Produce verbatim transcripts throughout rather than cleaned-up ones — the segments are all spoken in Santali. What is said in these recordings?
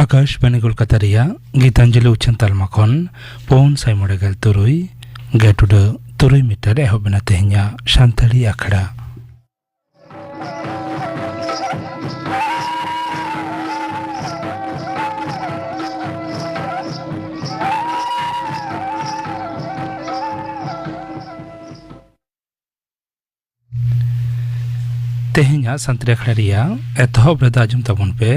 ᱟᱠᱟᱥᱵᱟᱱᱤ ᱠᱳᱞᱠᱟᱛᱟ ᱨᱮᱭᱟᱜ ᱜᱤᱛᱟᱧᱡᱚᱞᱤ ᱩᱪᱷᱟᱹᱱ ᱛᱟᱞᱢᱟ ᱠᱷᱚᱱ ᱯᱩᱱ ᱥᱟᱭ ᱢᱚᱬᱮ ᱜᱮᱞ ᱛᱩᱨᱩᱭ ᱜᱮᱴᱩᱰᱟᱹ ᱛᱩᱨᱩᱭ ᱢᱤᱴᱟᱨ ᱮᱦᱚᱵ ᱮᱱᱟ ᱛᱮᱦᱮᱧᱟᱜ ᱥᱟᱱᱛᱟᱲᱤ ᱟᱠᱷᱲᱟ᱾ ᱛᱮᱦᱮᱧᱟᱜ ᱥᱟᱱᱛᱟᱲᱤ ᱟᱠᱷᱲᱟ ᱨᱮᱭᱟᱜ ᱮᱛᱚᱦᱚᱵ ᱨᱮᱫᱚ ᱟᱸᱡᱚᱢ ᱛᱟᱵᱚᱱ ᱯᱮ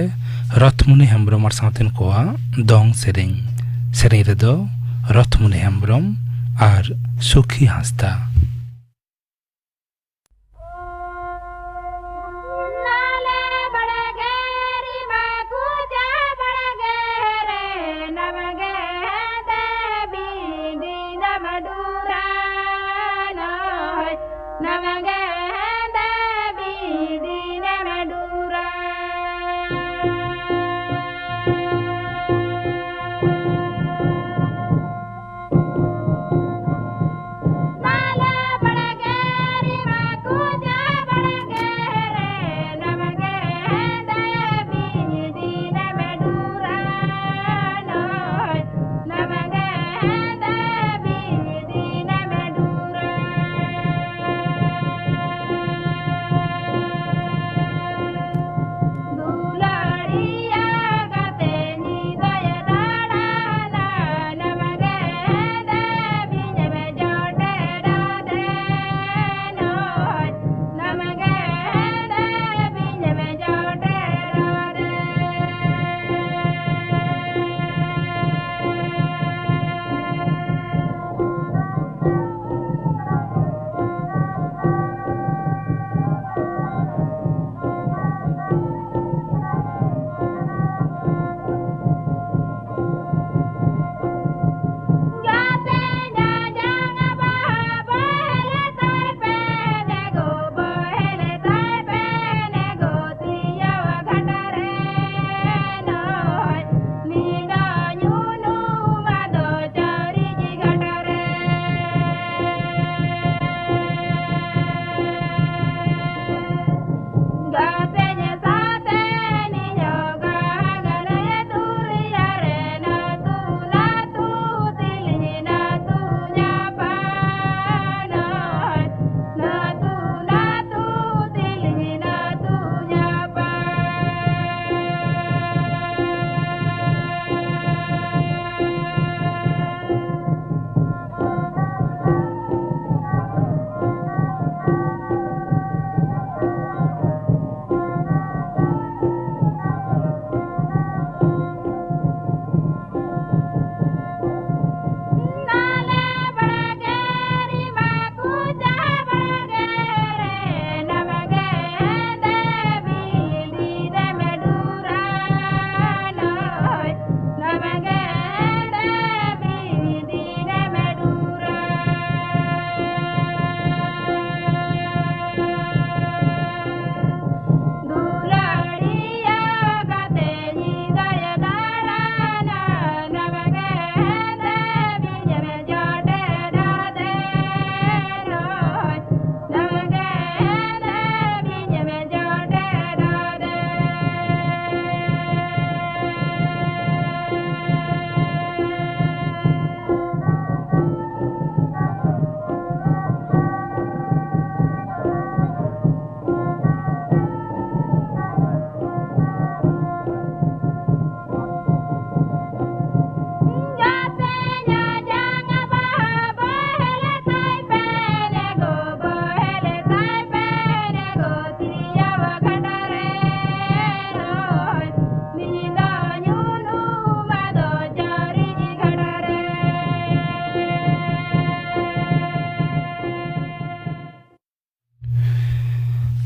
ᱨᱚᱛᱷᱢᱩᱱᱤ ᱦᱮᱢᱵᱨᱚᱢ ᱟᱨ ᱥᱟᱶᱛᱮᱱ ᱠᱚᱣᱟᱜ ᱫᱚᱝ ᱥᱮᱨᱮᱧ᱾ ᱥᱮᱨᱮᱧ ᱨᱮᱫᱚ ᱨᱚᱛᱷᱢᱩᱱᱤ ᱦᱮᱢᱵᱨᱚᱢ ᱟᱨ ᱥᱩᱠᱷᱤ ᱦᱟᱸᱥᱫᱟ᱾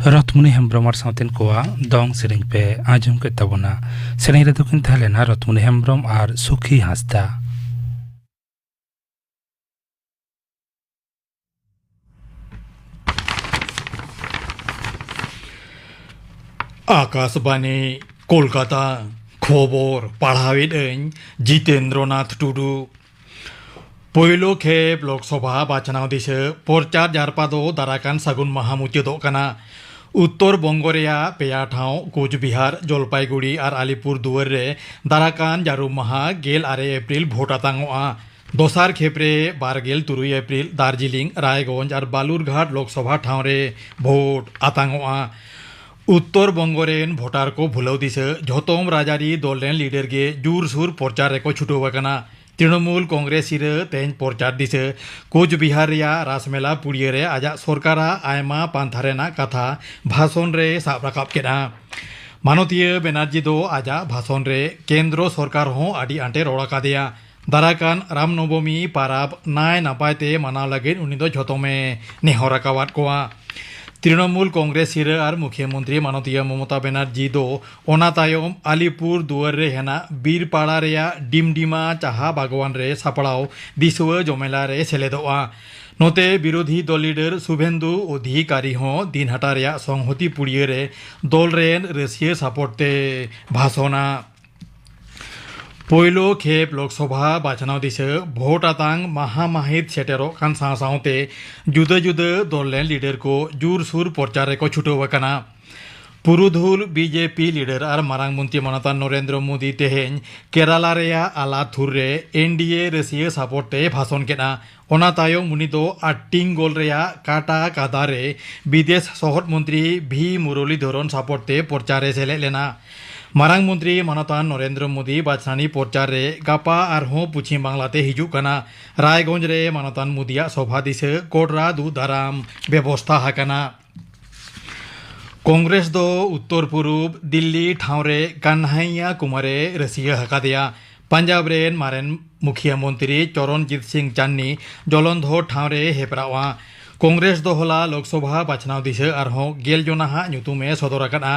ᱨᱚᱛᱷᱢᱩᱱᱤ ᱦᱮᱢᱵᱽᱨᱚᱢ ᱟᱨ ᱥᱟᱶᱛᱮᱱ ᱠᱚᱣᱟᱜ ᱫᱚᱝ ᱥᱮᱨᱮᱧ ᱯᱮ ᱟᱸᱡᱚᱢ ᱠᱮᱫ ᱛᱟᱵᱚᱱᱟ᱾ ᱥᱮᱨᱮᱧ ᱨᱮᱫᱚ ᱠᱤᱱ ᱛᱟᱦᱮᱸ ᱞᱮᱱᱟ ᱨᱚᱛᱷᱢᱩᱱᱤ ᱦᱮᱢᱵᱽᱨᱚᱢ ᱟᱨ ᱥᱩᱠᱷᱤ ᱦᱟᱸᱥᱫᱟ᱾ ᱟᱠᱟᱥᱵᱟᱱᱤ, ᱠᱳᱞᱠᱟᱛᱟ᱾ ᱠᱷᱚᱵᱚᱨ ᱯᱟᱲᱦᱟᱣᱮᱫ ᱟᱹᱧ ᱡᱤᱛᱮᱱᱫᱨᱚᱱᱟᱛᱷ ᱴᱩᱰᱩ᱾ ᱯᱳᱭᱞᱳ ᱠᱷᱮᱯ ᱞᱳᱠᱥᱚᱵᱷᱟ ᱵᱟᱪᱷᱱᱟᱣ ᱫᱤᱥᱟᱹ ᱯᱚᱨᱪᱟᱨ ᱡᱟᱨᱯᱟ ᱫᱚ ᱫᱟᱨᱟᱠᱟᱱ ᱥᱟᱹᱜᱩᱱ ᱢᱟᱦᱟ ᱢᱩᱪᱟᱹᱫᱚᱜ ᱠᱟᱱᱟ᱾ ᱩᱛᱛᱚᱨ ᱵᱚᱝᱜᱚ ᱨᱮᱭᱟᱜ ᱯᱮᱭᱟ ᱴᱷᱟᱶ ᱠᱳᱪᱵᱤᱦᱟᱨ, ᱡᱚᱞᱯᱟᱭᱜᱩᱲᱤ ᱟᱨ ᱟᱞᱤᱯᱩᱨ ᱫᱩᱣᱟᱹᱨ ᱨᱮ ᱫᱟᱨᱟᱠᱟᱱ ᱡᱟᱹᱨᱩᱢ ᱢᱟᱦᱟ ᱜᱮᱞ ᱟᱨᱮ ᱮᱯᱨᱤᱞ ᱵᱷᱳᱴ ᱟᱛᱟᱝᱚᱜᱼᱟ᱾ ᱫᱚᱥᱟᱨ ᱠᱷᱮᱯ ᱨᱮ ᱵᱟᱨ ᱜᱮᱞ ᱛᱩᱨᱩᱭ ᱮᱯᱨᱤᱞ ᱫᱟᱨᱡᱤᱞᱤᱝ, ᱨᱟᱭᱜᱚᱸᱡᱽ ᱟᱨ ᱵᱟᱞᱩᱨᱜᱷᱟᱴ ᱞᱳᱠᱥᱚᱵᱷᱟ ᱴᱷᱟᱶ ᱨᱮ ᱵᱷᱳᱴ ᱟᱛᱟᱝᱚᱜᱼᱟ᱾ ᱩᱛᱛᱚᱨ ᱵᱚᱝᱜᱚ ᱨᱮᱱ ᱵᱷᱳᱴᱟᱨ ᱠᱚ ᱵᱷᱩᱞᱟᱹᱣ ᱫᱤᱥᱟᱹ ᱡᱷᱚᱛᱚᱢ ᱨᱟᱡᱽᱟᱹᱨᱤ ᱫᱚᱞ ᱨᱮᱱ ᱞᱤᱰᱟᱨ ᱜᱮ ᱡᱳᱨᱥᱳᱨ ᱯᱨᱚᱪᱟᱨ ᱨᱮᱠᱚ ᱪᱷᱩᱴᱟᱹᱣ ᱟᱠᱟᱱᱟ᱾ ᱛᱨᱤᱱᱚᱢᱩᱞ ᱠᱚᱝᱜᱨᱮᱥ ᱥᱤᱨᱟᱹ ᱛᱮᱦᱮᱧ ᱯᱨᱚᱪᱟᱨ ᱫᱤᱥᱟᱹ ᱠᱳᱪᱵᱤᱦᱟᱨ ᱨᱮᱭᱟᱜ ᱨᱟᱥᱢᱮᱞᱟ ᱯᱩᱲᱤᱭᱟᱹ ᱨᱮ ᱟᱡᱟᱜ ᱥᱚᱨᱠᱟᱨᱟᱜ ᱟᱭᱢᱟ ᱯᱟᱱᱛᱷᱟ ᱨᱮᱱᱟᱜ ᱠᱟᱛᱷᱟ ᱵᱷᱟᱥᱚᱱ ᱨᱮ ᱥᱟᱵ ᱨᱟᱠᱟᱵ ᱠᱮᱫᱼᱟ᱾ ᱢᱟᱱᱚᱛᱤᱭᱟᱹ ᱵᱮᱱᱟᱨᱡᱤ ᱫᱚ ᱟᱡᱟᱜ ᱵᱷᱟᱥᱚᱱ ᱨᱮ ᱠᱮᱱᱫᱨᱚ ᱥᱚᱨᱠᱟᱨ ᱦᱚᱸ ᱟᱹᱰᱤ ᱟᱸᱴᱮ ᱨᱚᱲ ᱟᱠᱟᱫᱮᱭᱟ᱾ ᱫᱟᱨᱟᱠᱟᱱ ᱨᱟᱢᱱᱚᱵᱚᱢᱤ ᱯᱟᱨᱟᱵᱽ ᱱᱟᱭ ᱱᱟᱯᱟᱭ ᱛᱮ ᱢᱟᱱᱟᱣ ᱞᱟᱹᱜᱤᱫ ᱩᱱᱤ ᱫᱚ ᱡᱷᱚᱛᱚᱢᱮ ᱱᱮᱦᱚᱨ ᱟᱠᱟᱣᱟᱫ ᱠᱚᱣᱟ᱾ ᱛᱨᱤᱱᱚᱢᱩᱞ ᱠᱚᱝᱜᱨᱮᱥ ᱥᱤᱨᱟᱹ ᱟᱨ ᱢᱩᱠᱷᱭᱟᱹ ᱢᱚᱱᱛᱨᱤ ᱢᱟᱱᱚᱛᱤᱭᱟᱹ ᱢᱚᱢᱚᱛᱟ ᱵᱮᱱᱟᱨᱡᱤ ᱫᱚ ᱚᱱᱟ ᱛᱟᱭᱚᱢ ᱟᱞᱤᱯᱩᱨ ᱫᱩᱣᱟᱹᱨ ᱨᱮ ᱦᱮᱱᱟᱜ ᱵᱤᱨᱯᱟᱲᱟ ᱨᱮᱭᱟᱜ ᱰᱤᱢᱰᱤᱢᱟ ᱪᱟᱦᱟ ᱵᱟᱜᱣᱟᱱ ᱨᱮ ᱥᱟᱯᱲᱟᱣ ᱫᱤᱥᱣᱟᱹ ᱡᱚᱢᱮᱞᱟ ᱨᱮ ᱥᱮᱞᱮᱫᱚᱜᱼᱟ᱾ ᱱᱚᱛᱮ ᱵᱤᱨᱳᱫᱷᱤ ᱫᱚᱞ ᱞᱤᱰᱟᱨ ᱥᱩᱵᱷᱮᱱᱫᱩ ᱚᱫᱷᱤᱠᱟᱨᱤ ᱦᱚᱸ ᱫᱤᱱᱦᱟᱴᱟ ᱨᱮᱭᱟᱜ ᱥᱚᱝᱦᱚᱛᱤ ᱯᱩᱲᱤᱭᱟᱹ ᱨᱮ ᱫᱚᱞ ᱨᱮᱱ ᱨᱟᱹᱥᱤᱭᱟᱹ ᱥᱟᱯᱚᱴ ᱛᱮ ᱵᱷᱟᱥᱚᱱᱟ᱾ ᱯᱳᱭᱞᱳ ᱠᱷᱮᱯ ᱞᱳᱠᱥᱚᱵᱷᱟ ᱵᱟᱪᱷᱱᱟᱣ ᱫᱤᱥᱟᱹ ᱵᱷᱳᱴ ᱟᱛᱟᱝ ᱢᱟᱦᱟ ᱢᱟᱹᱦᱤᱛ ᱥᱮᱴᱮᱨᱚᱜ ᱠᱟᱱ ᱥᱟᱶ ᱥᱟᱶᱛᱮ ᱡᱩᱫᱟᱹ ᱡᱩᱫᱟᱹ ᱫᱚᱞ ᱨᱮᱱ ᱞᱤᱰᱟᱨ ᱠᱚ ᱡᱳᱨᱥᱳᱨ ᱯᱨᱚᱪᱟᱨ ᱨᱮᱠᱚ ᱪᱷᱩᱴᱟᱹᱣ ᱟᱠᱟᱱᱟ᱾ ᱯᱩᱨᱩᱫᱷᱩᱞ ᱵᱤᱡᱮᱯᱤ ᱞᱤᱰᱟᱨ ᱟᱨ ᱢᱟᱨᱟᱝ ᱢᱚᱱᱛᱨᱤ ᱢᱟᱱᱚᱛᱟᱱ ᱱᱚᱨᱮᱱᱫᱨᱚ ᱢᱳᱫᱤ ᱛᱮᱦᱮᱧ ᱠᱮᱨᱟᱞᱟ ᱨᱮᱭᱟᱜ ᱟᱞᱟᱛᱷᱩᱨ ᱨᱮ ᱮᱱᱰᱤᱮ ᱨᱟᱹᱥᱤᱭᱟᱹ ᱥᱟᱯᱚᱴ ᱛᱮᱭ ᱵᱷᱟᱥᱚᱱ ᱠᱮᱫᱼᱟ᱾ ᱚᱱᱟ ᱛᱟᱭᱚᱢ ᱩᱱᱤ ᱫᱚ ᱟᱴᱴᱤᱝᱜᱳᱞ ᱨᱮᱭᱟᱜ ᱠᱟᱴᱟ ᱠᱟᱫᱟ ᱨᱮ ᱵᱤᱫᱮᱥ ᱥᱚᱦᱚᱫ ᱢᱚᱱᱛᱨᱤ ᱵᱷᱤ ᱢᱩᱨᱚᱞᱤᱫᱷᱚᱨᱚᱱ ᱥᱟᱯᱚᱴ ᱛᱮ ᱯᱨᱚᱪᱟᱨ ᱨᱮ ᱥᱮᱞᱮᱫ ᱞᱮᱱᱟ᱾ ᱢᱟᱨᱟᱝ ᱢᱚᱱᱛᱨᱤ ᱢᱟᱱᱚᱛᱟᱱ ᱱᱚᱨᱮᱱᱫᱨᱚ ᱢᱳᱫᱤ ᱵᱟᱪᱷᱱᱟᱱᱤ ᱯᱨᱚᱪᱟᱨ ᱨᱮ ᱜᱟᱯᱟ ᱟᱨᱦᱚᱸ ᱯᱚᱪᱷᱤᱢ ᱵᱟᱝᱞᱟ ᱛᱮ ᱦᱤᱡᱩᱜ ᱠᱟᱱᱟ᱾ ᱨᱟᱭᱜᱚᱸᱡᱽ ᱨᱮ ᱢᱟᱱᱚᱛᱟᱱ ᱢᱳᱫᱤᱭᱟᱜ ᱥᱚᱵᱷᱟ ᱫᱤᱥᱟᱹ ᱠᱚᱰᱨᱟ ᱫᱩᱜ ᱫᱟᱨᱟᱢ ᱵᱮᱵᱚᱥᱛᱷᱟ ᱟᱠᱟᱱᱟ᱾ ᱠᱚᱝᱜᱨᱮᱥ ᱫᱚ ᱩᱛᱛᱚᱨ ᱯᱩᱨᱩᱵᱽ ᱫᱤᱞᱞᱤ ᱴᱷᱟᱶ ᱨᱮ ᱠᱟᱱᱦᱟᱭᱭᱟ ᱠᱩᱢᱟᱨᱮ ᱨᱟᱹᱥᱤᱭᱟᱹ ᱟᱠᱟᱫᱮᱭᱟ᱾ ᱯᱟᱧᱡᱟᱵᱽ ᱨᱮᱱ ᱢᱟᱨᱮᱱ ᱢᱩᱠᱷᱤᱭᱟᱹ ᱢᱚᱱᱛᱨᱤ ᱪᱚᱨᱚᱱᱡᱤᱛ ᱥᱤᱝ ᱪᱟᱱᱱᱤ ᱡᱚᱞᱚᱱᱫᱷᱚᱨ ᱴᱷᱟᱶ ᱨᱮ ᱦᱮᱯᱨᱟᱣᱟ᱾ ᱠᱚᱝᱜᱨᱮᱥ ᱫᱚ ᱦᱚᱞᱟ ᱞᱳᱠᱥᱚᱵᱷᱟ ᱵᱟᱪᱷᱱᱟᱣ ᱫᱤᱥᱟᱹ ᱟᱨᱦᱚᱸ ᱜᱮᱞ ᱡᱚᱱᱟ ᱦᱟᱜ ᱧᱩᱛᱩᱢ ᱮ ᱥᱚᱫᱚᱨ ᱟᱠᱟᱫᱼᱟ᱾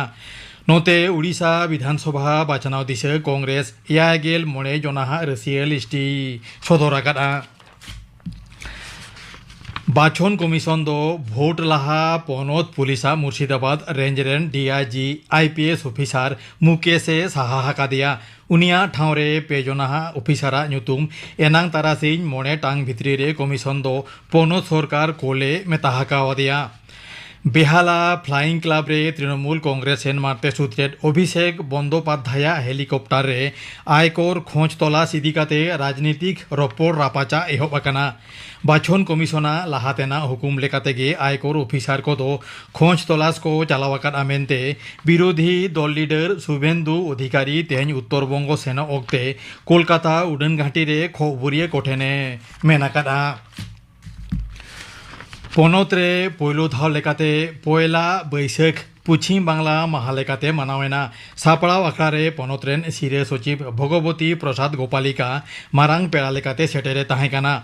ᱱᱚᱛᱮ ᱩᱰᱤᱥᱟ ᱵᱤᱫᱷᱟᱱ ᱥᱚᱵᱷᱟ ᱵᱟᱪᱷᱱᱟᱣ ᱫᱤᱥᱟᱹ ᱠᱚᱝᱜᱨᱮᱥ ᱮᱭᱟᱭ ᱜᱮᱞ ᱢᱚᱬᱮ ᱡᱚᱱᱟ ᱦᱟᱜ ᱨᱟᱹᱥᱤᱭᱟᱹ ᱞᱤᱥᱴᱤ ᱥᱚᱫᱚᱨ ᱟᱠᱟᱫᱼᱟ᱾ ᱵᱟᱪᱷᱚᱱ ᱠᱚᱢᱤᱥᱚᱱ ᱫᱚ ᱵᱷᱳᱴ ᱞᱟᱦᱟ ᱯᱚᱱᱚᱛ ᱯᱩᱞᱤᱥᱟᱜ ᱢᱩᱨᱥᱤᱫᱟᱵᱟᱫᱽ ᱨᱮᱧᱡᱽ ᱨᱮᱱ D I G I P S officer Mukesh ᱮ ᱥᱟᱦᱟ ᱟᱠᱟᱫᱮᱭᱟ᱾ ᱩᱱᱤᱭᱟᱜ ᱴᱷᱟᱶ ᱨᱮ ᱯᱮ ᱡᱚᱱᱟ ᱦᱟᱜ ᱚᱯᱷᱤᱥᱟᱨᱟᱜ ᱧᱩᱛᱩᱢ ᱮᱱᱟᱝ ᱛᱟᱨᱟᱥᱤᱧ ᱢᱚᱬᱮ ᱴᱟᱲᱟᱝ ᱵᱷᱤᱛᱨᱤ ᱨᱮ ᱠᱚᱢᱤᱥᱚᱱ ᱫᱚ ᱯᱚᱱᱚᱛ ᱥᱚᱨᱠᱟᱨ ᱠᱳᱞᱮ ᱢᱮᱛᱟ ᱟᱠᱟᱣᱟᱫᱮᱭᱟ᱾ ᱵᱮᱦᱟᱞᱟ ᱯᱷᱞᱟᱭᱤᱝ ᱠᱞᱟᱵᱽ ᱨᱮ ᱛᱨᱤᱱᱚᱢᱩᱞ ᱠᱚᱝᱜᱨᱮᱥ ᱨᱮᱱ ᱢᱟᱨᱛᱮ ᱥᱩᱛᱨᱮᱛ ᱚᱵᱷᱤᱥᱮᱠ ᱵᱚᱱᱫᱳᱯᱟᱫᱽᱫᱷᱟᱭᱟᱜ ᱦᱮᱞᱤᱠᱚᱯᱴᱟᱨ ᱨᱮ ᱟᱭᱠᱚᱨ ᱠᱷᱚᱡᱽ ᱛᱚᱞᱟᱥ ᱤᱫᱤ ᱠᱟᱛᱮ ᱨᱟᱡᱽᱱᱤᱛᱤᱠ ᱨᱚᱯᱚᱲ ᱨᱟᱯᱟᱪᱟᱜ ᱮᱦᱚᱵ ᱟᱠᱟᱱᱟ᱾ ᱵᱟᱪᱷᱚᱱ ᱠᱚᱢᱤᱥᱚᱱᱟᱜ ᱞᱟᱦᱟ ᱛᱮᱱᱟᱜ ᱦᱩᱠᱩᱢ ᱞᱮᱠᱟᱛᱮ ᱜᱮ ᱟᱭᱠᱚᱨ ᱚᱯᱷᱤᱥᱟᱨ ᱠᱚᱫᱚ ᱠᱷᱚᱡᱽ ᱛᱚᱞᱟᱥ ᱠᱚ ᱪᱟᱞᱟᱣ ᱟᱠᱟᱫᱼᱟ ᱢᱮᱱᱛᱮ ᱵᱤᱨᱳᱫᱷᱤ ᱫᱚᱞ ᱞᱤᱰᱟᱨ ᱥᱩᱵᱷᱮᱱᱫᱩ ᱚᱫᱷᱤᱠᱟᱨᱤ ᱛᱮᱦᱮᱧ ᱩᱛᱛᱚᱨ ᱵᱚᱝᱜᱚ ᱥᱮᱱᱚᱜ ᱚᱠᱛᱮ ᱠᱳᱞᱠᱟᱛᱟ ᱩᱰᱟᱹᱱ ᱜᱷᱟᱹᱴᱤ ᱨᱮ ᱠᱷᱚᱵᱚᱨᱤᱭᱟᱹ ᱠᱚᱴᱷᱮᱱᱮ ᱢᱮᱱ ᱟᱠᱟᱫᱼᱟ᱾ ᱯᱚᱱᱚᱛ ᱨᱮ ᱯᱳᱭᱞᱳ ᱫᱷᱟᱣ ᱞᱮᱠᱟᱛᱮ ᱯᱚᱭᱞᱟ ᱵᱟᱹᱭᱥᱟᱹᱠᱷ ᱯᱚᱪᱷᱤᱢ ᱵᱟᱝᱞᱟ ᱢᱟᱦᱟ ᱞᱮᱠᱟᱛᱮ ᱢᱟᱱᱟᱣ ᱮᱱᱟ᱾ ᱥᱟᱯᱲᱟᱣ ᱟᱠᱷᱲᱟ ᱨᱮ ᱯᱚᱱᱚᱛ ᱨᱮᱱ ᱥᱤᱨᱟᱹ ᱥᱚᱪᱤᱵᱽ ᱵᱷᱚᱜᱚᱵᱚᱛᱤ ᱯᱨᱚᱥᱟᱫᱽ ᱜᱳᱯᱟᱞᱤᱠᱟ ᱢᱟᱨᱟᱝ ᱯᱮᱲᱟ ᱞᱮᱠᱟᱛᱮ ᱥᱮᱴᱮᱨᱮ ᱛᱟᱦᱮᱸ ᱠᱟᱱᱟ᱾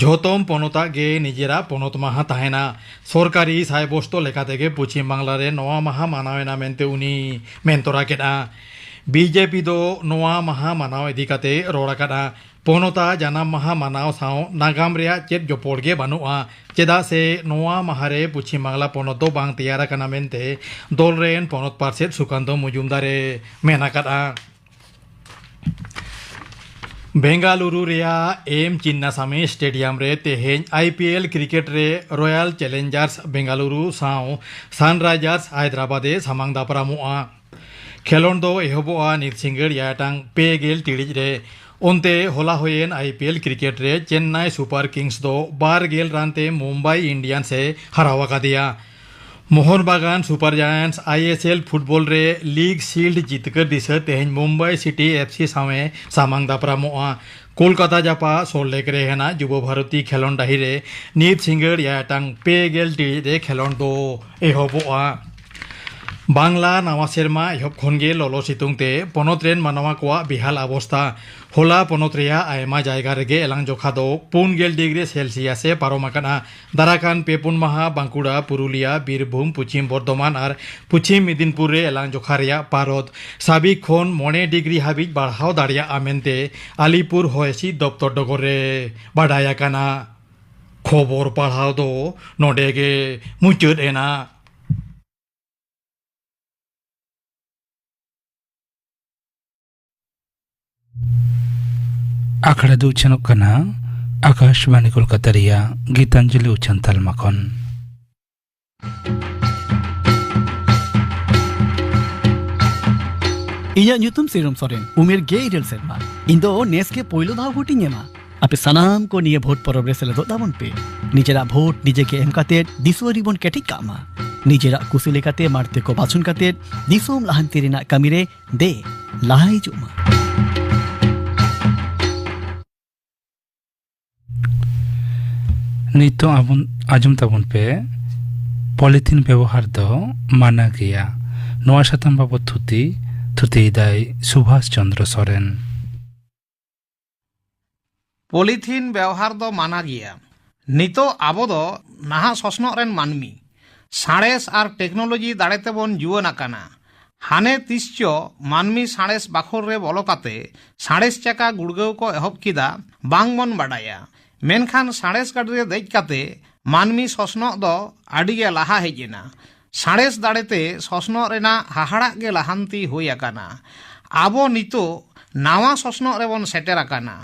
ᱡᱷᱚᱛᱚᱢ ᱯᱚᱱᱚᱛᱟᱜ ᱜᱮ ᱱᱤᱡᱮᱨᱟᱜ ᱯᱚᱱᱚᱛ ᱢᱟᱦᱟ ᱛᱟᱦᱮᱱᱟ᱾ ᱥᱚᱨᱠᱟᱨᱤ ᱥᱟᱭᱵᱚᱥᱛᱚ ᱞᱮᱠᱟᱛᱮ ᱜᱮ ᱯᱚᱪᱷᱤᱢ ᱵᱟᱝᱞᱟ ᱨᱮ ᱱᱚᱣᱟ ᱢᱟᱦᱟ ᱢᱟᱱᱟᱣ ᱮᱱᱟ ᱢᱮᱱᱛᱮ ᱩᱱᱤ ᱢᱮᱱ ᱛᱚᱨᱟ ᱠᱮᱫᱼᱟ᱾ ᱵᱤ ᱡᱮ ᱯᱤ ᱫᱚ ᱱᱚᱣᱟ ᱢᱟᱦᱟ ᱢᱟᱱᱟᱣ ᱤᱫᱤ ᱠᱟᱛᱮ ᱨᱚᱲ ᱟᱠᱟᱫᱼᱟ, ᱯᱚᱱᱚᱛᱟᱜ ᱡᱟᱱᱟᱢ ᱢᱟᱦᱟ ᱢᱟᱱᱟᱣ ᱥᱟᱶ ᱱᱟᱜᱟᱢ ᱨᱮᱭᱟᱜ ᱪᱮᱫ ᱡᱚᱯᱚᱲ ᱜᱮ ᱵᱟᱹᱱᱩᱜᱼᱟ, ᱪᱮᱫᱟᱜ ᱥᱮ ᱱᱚᱣᱟ ᱢᱟᱦᱟ ᱨᱮ ᱯᱚᱪᱷᱤᱢ ᱵᱟᱝᱞᱟ ᱯᱚᱱᱚᱛ ᱫᱚ ᱵᱟᱝ ᱛᱮᱭᱟᱨ ᱟᱠᱟᱱᱟ ᱢᱮᱱᱛᱮ ᱫᱚᱞ ᱨᱮᱱ ᱯᱚᱱᱚᱛ ᱯᱟᱨᱥᱮᱛ ᱥᱩᱠᱟᱱᱛᱚ ᱢᱚᱡᱩᱢᱫᱟᱨ ᱮ ᱢᱮᱱ ᱟᱠᱟᱫᱼᱟ᱾ ᱵᱮᱝᱜᱟᱞᱩᱨᱩ ᱨᱮᱭᱟᱜ ᱮᱢ ᱪᱤᱱᱱᱟᱥᱟᱢᱤ ᱥᱴᱮᱰᱤᱭᱟᱢ ᱨᱮ ᱛᱮᱦᱮᱧ ᱟᱭ ᱯᱤ ᱮᱞ ᱠᱨᱤᱠᱮᱴ ᱨᱮ ᱨᱚᱭᱟᱞ ᱪᱮᱞᱮᱧᱡᱟᱨᱥ ᱵᱮᱝᱜᱟᱞᱩᱨᱩ ᱥᱟᱶ ᱥᱟᱱᱨᱟᱭᱡᱟᱨᱥ ᱦᱟᱭᱫᱨᱟᱵᱟᱫᱽ ᱮ ᱥᱟᱢᱟᱝ ᱫᱟᱯᱨᱟᱢᱚᱜᱼᱟ᱾ ᱠᱷᱮᱞᱳᱸᱰ ᱫᱚ ᱮᱦᱚᱵᱚᱜᱼᱟ ᱱᱤᱛ ᱥᱤᱸᱜᱟᱹᱲ ᱮᱭᱟᱭ ᱴᱟᱲᱟᱝ ᱯᱮ ᱜᱮᱞ ᱴᱤᱲᱤᱡ ᱨᱮ᱾ ᱚᱱᱛᱮ ᱦᱚᱞᱟ ᱦᱩᱭᱮᱱ ᱟᱭ ᱯᱤ ᱮᱞ ᱠᱨᱤᱠᱮᱴ ᱨᱮ ᱪᱮᱱᱱᱟᱭ ᱥᱩᱯᱟᱨ ᱠᱤᱝᱥ ᱫᱚ ᱵᱟᱨ ᱜᱮᱞ ᱨᱟᱱ ᱛᱮ ᱢᱩᱢᱵᱟᱭ ᱤᱱᱰᱤᱭᱟᱱᱥ ᱮ ᱦᱟᱨᱟᱣ ᱟᱠᱟᱫᱮᱭᱟ᱾ Mohun Bagan super giants I S L football ᱨᱮ ᱞᱤᱜᱽ ᱥᱤᱞᱰ ᱡᱤᱛᱠᱟᱹᱨ ᱫᱤᱥᱟᱹ ᱛᱮᱦᱮᱧ ᱢᱩᱢᱵᱟᱭ ᱥᱤᱴᱤ ᱮᱯᱷ ᱥᱤ ᱥᱟᱶ ᱮ ᱥᱟᱢᱟᱝ ᱫᱟᱯᱨᱟᱢᱚᱜᱼᱟ᱾ ᱠᱳᱞᱠᱟᱛᱟ ᱡᱟᱯᱟᱜ ᱥᱚᱞᱴ ᱞᱮᱠ ᱨᱮ ᱦᱮᱱᱟᱜ ᱡᱩᱵᱚ ᱵᱷᱟᱨᱚᱛᱤ ᱠᱷᱮᱞᱳᱸᱰ ᱰᱟᱹᱦᱤ ᱨᱮ ᱱᱤᱛ ᱥᱤᱸᱜᱟᱹᱲ ᱮᱭᱟᱭ ᱴᱟᱲᱟᱝ ᱯᱮ ᱜᱮᱞ ᱴᱤᱲᱤᱡ ᱨᱮ ᱠᱷᱮᱞᱳᱸᱰ ᱫᱚ ᱮᱦᱚᱵᱚᱜᱼᱟ᱾ ᱵᱟᱝᱞᱟ ᱱᱟᱣᱟ ᱥᱮᱨᱢᱟ ᱮᱦᱚᱵ ᱠᱷᱚᱱ ᱜᱮ ᱞᱚᱞᱚ ᱥᱤᱛᱩᱝ ᱛᱮ ᱯᱚᱱᱚᱛ ᱨᱮᱱ ᱢᱟᱱᱣᱟ ᱠᱚᱣᱟᱜ ᱵᱮᱦᱟᱞ ᱚᱵᱚᱥᱛᱟ᱾ ᱦᱚᱞᱟ ᱯᱚᱱᱚᱛ ᱨᱮᱭᱟᱜ ᱟᱭᱢᱟ ᱡᱟᱭᱜᱟ ᱨᱮᱜᱮ ᱮᱞᱟᱝ ᱡᱚᱠᱷᱟ ᱫᱚ ᱯᱩᱱ ᱜᱮᱞ ᱰᱤᱜᱽᱨᱤ ᱥᱮᱞᱥᱤᱭᱟᱥ ᱮ ᱯᱟᱨᱚᱢ ᱟᱠᱟᱱᱟ᱾ ᱫᱟᱨᱟᱠᱟᱱ ᱯᱮ ᱯᱩᱱ ᱢᱟᱦᱟ ᱵᱟᱸᱠᱩᱲᱟ, ᱯᱩᱨᱩᱞᱤᱭᱟ, ᱵᱤᱨᱵᱷᱩᱢ, ᱯᱚᱪᱷᱤᱢ ᱵᱚᱨᱫᱷᱚᱢᱟᱱ ᱟᱨ ᱯᱚᱪᱷᱤᱢ ᱢᱮᱫᱤᱱᱯᱩᱨ ᱨᱮ ᱮᱞᱟᱝ ᱡᱚᱠᱷᱟ ᱨᱮᱭᱟᱜ ᱯᱟᱨᱚᱫ ᱥᱟᱵᱤᱠ ᱠᱷᱚᱱ ᱢᱚᱬᱮ ᱰᱤᱜᱽᱨᱤ ᱦᱟᱹᱵᱤᱡ ᱵᱟᱲᱦᱟᱣ ᱫᱟᱲᱮᱭᱟᱜᱼᱟ ᱢᱮᱱᱛᱮ ᱟᱞᱤᱯᱩᱨ ᱦᱚᱭ ᱦᱤᱸᱥᱤᱫ ᱫᱚᱯᱛᱚᱨ ᱰᱚᱜᱚᱨ ᱨᱮ ᱵᱟᱰᱟᱭ ᱟᱠᱟᱱᱟ᱾ ᱠᱷᱚᱵᱚᱨ ᱯᱟᱲᱦᱟᱣ ᱫᱚ ᱱᱚᱰᱮ ᱜᱮ ᱢᱩᱪᱟᱹᱫ ᱮᱱᱟ᱾ ᱟᱠᱷᱲᱟ ᱫᱚ ᱩᱪᱷᱟᱹᱱᱚᱜ ᱠᱟᱱᱟ ᱟᱠᱟᱥᱵᱟᱱᱤ ᱠᱳᱞᱠᱟᱛᱟ ᱨᱮᱭᱟᱜ ᱜᱤᱛᱟᱧᱡᱚᱞᱤ ᱩᱪᱷᱟᱹᱱ ᱛᱟᱞᱢᱟ ᱠᱷᱚᱱ᱾ ᱤᱧᱟᱜ ᱧᱩᱛᱩᱢ ᱥᱤᱨᱚᱢ ᱥᱚᱨᱮᱱ, ᱩᱢᱮᱨ ᱜᱮᱞ ᱤᱨᱟᱹᱞ ᱥᱮᱨᱢᱟ᱾ ᱤᱧ ᱫᱚ ᱱᱮᱥ ᱜᱮ ᱯᱳᱭᱞᱳ ᱫᱷᱟᱣ ᱵᱷᱳᱴ ᱤᱧ ᱮᱢᱟ᱾ ᱟᱯᱮ ᱥᱟᱱᱟᱢ ᱠᱚ ᱱᱤᱭᱟᱹ ᱵᱷᱳᱴ ᱯᱚᱨᱚᱵᱽ ᱨᱮ ᱥᱮᱞᱮᱫᱚᱜ ᱛᱟᱵᱚᱱ ᱯᱮ᱾ ᱱᱤᱡᱮᱨᱟᱜ ᱵᱷᱳᱴ ᱱᱤᱡᱮ ᱜᱮ ᱮᱢ ᱠᱟᱛᱮ ᱫᱤᱥᱩᱣᱟᱹ ᱨᱮᱵᱚᱱ ᱠᱮᱴᱮᱡ ᱠᱟᱜ ᱢᱟ᱾ ᱱᱤᱡᱮᱨᱟᱜ ᱠᱩᱥᱤ ᱞᱮᱠᱟᱛᱮ ᱢᱟᱲᱛᱮ ᱠᱚ ᱵᱟᱪᱷᱚᱱ ᱠᱟᱛᱮ ᱫᱤᱥᱚᱢ ᱞᱟᱦᱟᱱᱛᱤ ᱨᱮᱱᱟᱜ ᱠᱟᱹᱢᱤ ᱨᱮ ᱫᱮ ᱞᱟᱦᱟ ᱦᱤᱡᱩᱜ ᱢᱟ᱾ ᱱᱤᱛᱚᱜ ᱟᱵᱚᱱ ᱟᱸᱡᱚᱢ ᱛᱟᱵᱚᱱ ᱯᱮ, ᱯᱚᱞᱤᱛᱷᱤᱱ ᱵᱮᱵᱚᱦᱟᱨ ᱫᱚ ᱢᱟᱱᱟ ᱜᱮᱭᱟ᱾ ᱱᱚᱣᱟ ᱥᱟᱛᱟᱢ ᱵᱟᱵᱚᱛ ᱛᱷᱩᱛᱤ, ᱛᱷᱩᱛᱤᱭᱮᱫᱟᱭ ᱥᱩᱵᱷᱟᱥ ᱪᱚᱱᱫᱨᱚ ᱥᱚᱨᱮᱱ᱾ ᱯᱚᱞᱤᱛᱷᱤᱱ ᱵᱮᱣᱦᱟᱨ ᱫᱚ ᱢᱟᱱᱟ ᱜᱮᱭᱟ᱾ ᱱᱤᱛᱚᱜ ᱟᱵᱚ ᱫᱚ ᱱᱟᱦᱟᱜ ᱥᱚᱥᱱᱚᱜ ᱨᱮᱱ ᱢᱟᱹᱱᱢᱤ᱾ ᱥᱟᱬᱮᱥ ᱟᱨ ᱴᱮᱠᱱᱳᱞᱚᱡᱤ ᱫᱟᱲᱮ ᱛᱮᱵᱚᱱ ᱡᱩᱣᱟᱹᱱ ᱟᱠᱟᱱᱟ᱾ ᱦᱟᱱᱮ ᱛᱤᱥ ᱪᱚ ᱢᱟᱹᱱᱢᱤ ᱥᱟᱬᱮᱥ ᱵᱟᱠᱷᱳᱞ ᱨᱮ ᱵᱚᱞᱚ ᱠᱟᱛᱮ ᱥᱟᱬᱮᱥ ᱪᱟᱠᱟ ᱜᱩᱲᱜᱟᱹᱣ ᱠᱚ ᱮᱦᱚᱵ ᱠᱮᱫᱟ, ᱵᱟᱝ ᱵᱚᱱ ᱵᱟᱰᱟᱭᱟ᱾ ᱢᱮᱱᱠᱷᱟᱱ ᱥᱟᱬᱮᱥ ᱜᱟᱹᱰᱤ ᱨᱮ ᱫᱮᱡ ᱠᱟᱛᱮ ᱢᱟᱹᱱᱢᱤ ᱥᱚᱥᱱᱚᱜ ᱫᱚ ᱟᱹᱰᱤ ᱜᱮ ᱞᱟᱦᱟ ᱦᱮᱡ ᱮᱱᱟ᱾ ᱥᱟᱬᱮᱥ ᱫᱟᱲᱮ ᱛᱮ ᱥᱚᱥᱱᱚᱜ ᱨᱮᱱᱟᱜ ᱦᱟᱦᱟᱲᱟᱜ ᱜᱮ ᱞᱟᱦᱟᱱᱛᱤ ᱦᱩᱭ ᱟᱠᱟᱱᱟ᱾ ᱟᱵᱚ ᱱᱤᱛᱚᱜ ᱱᱟᱣᱟ ᱥᱚᱥᱱᱚᱜ ᱨᱮᱵᱚᱱ ᱥᱮᱴᱮᱨ ᱟᱠᱟᱱᱟ᱾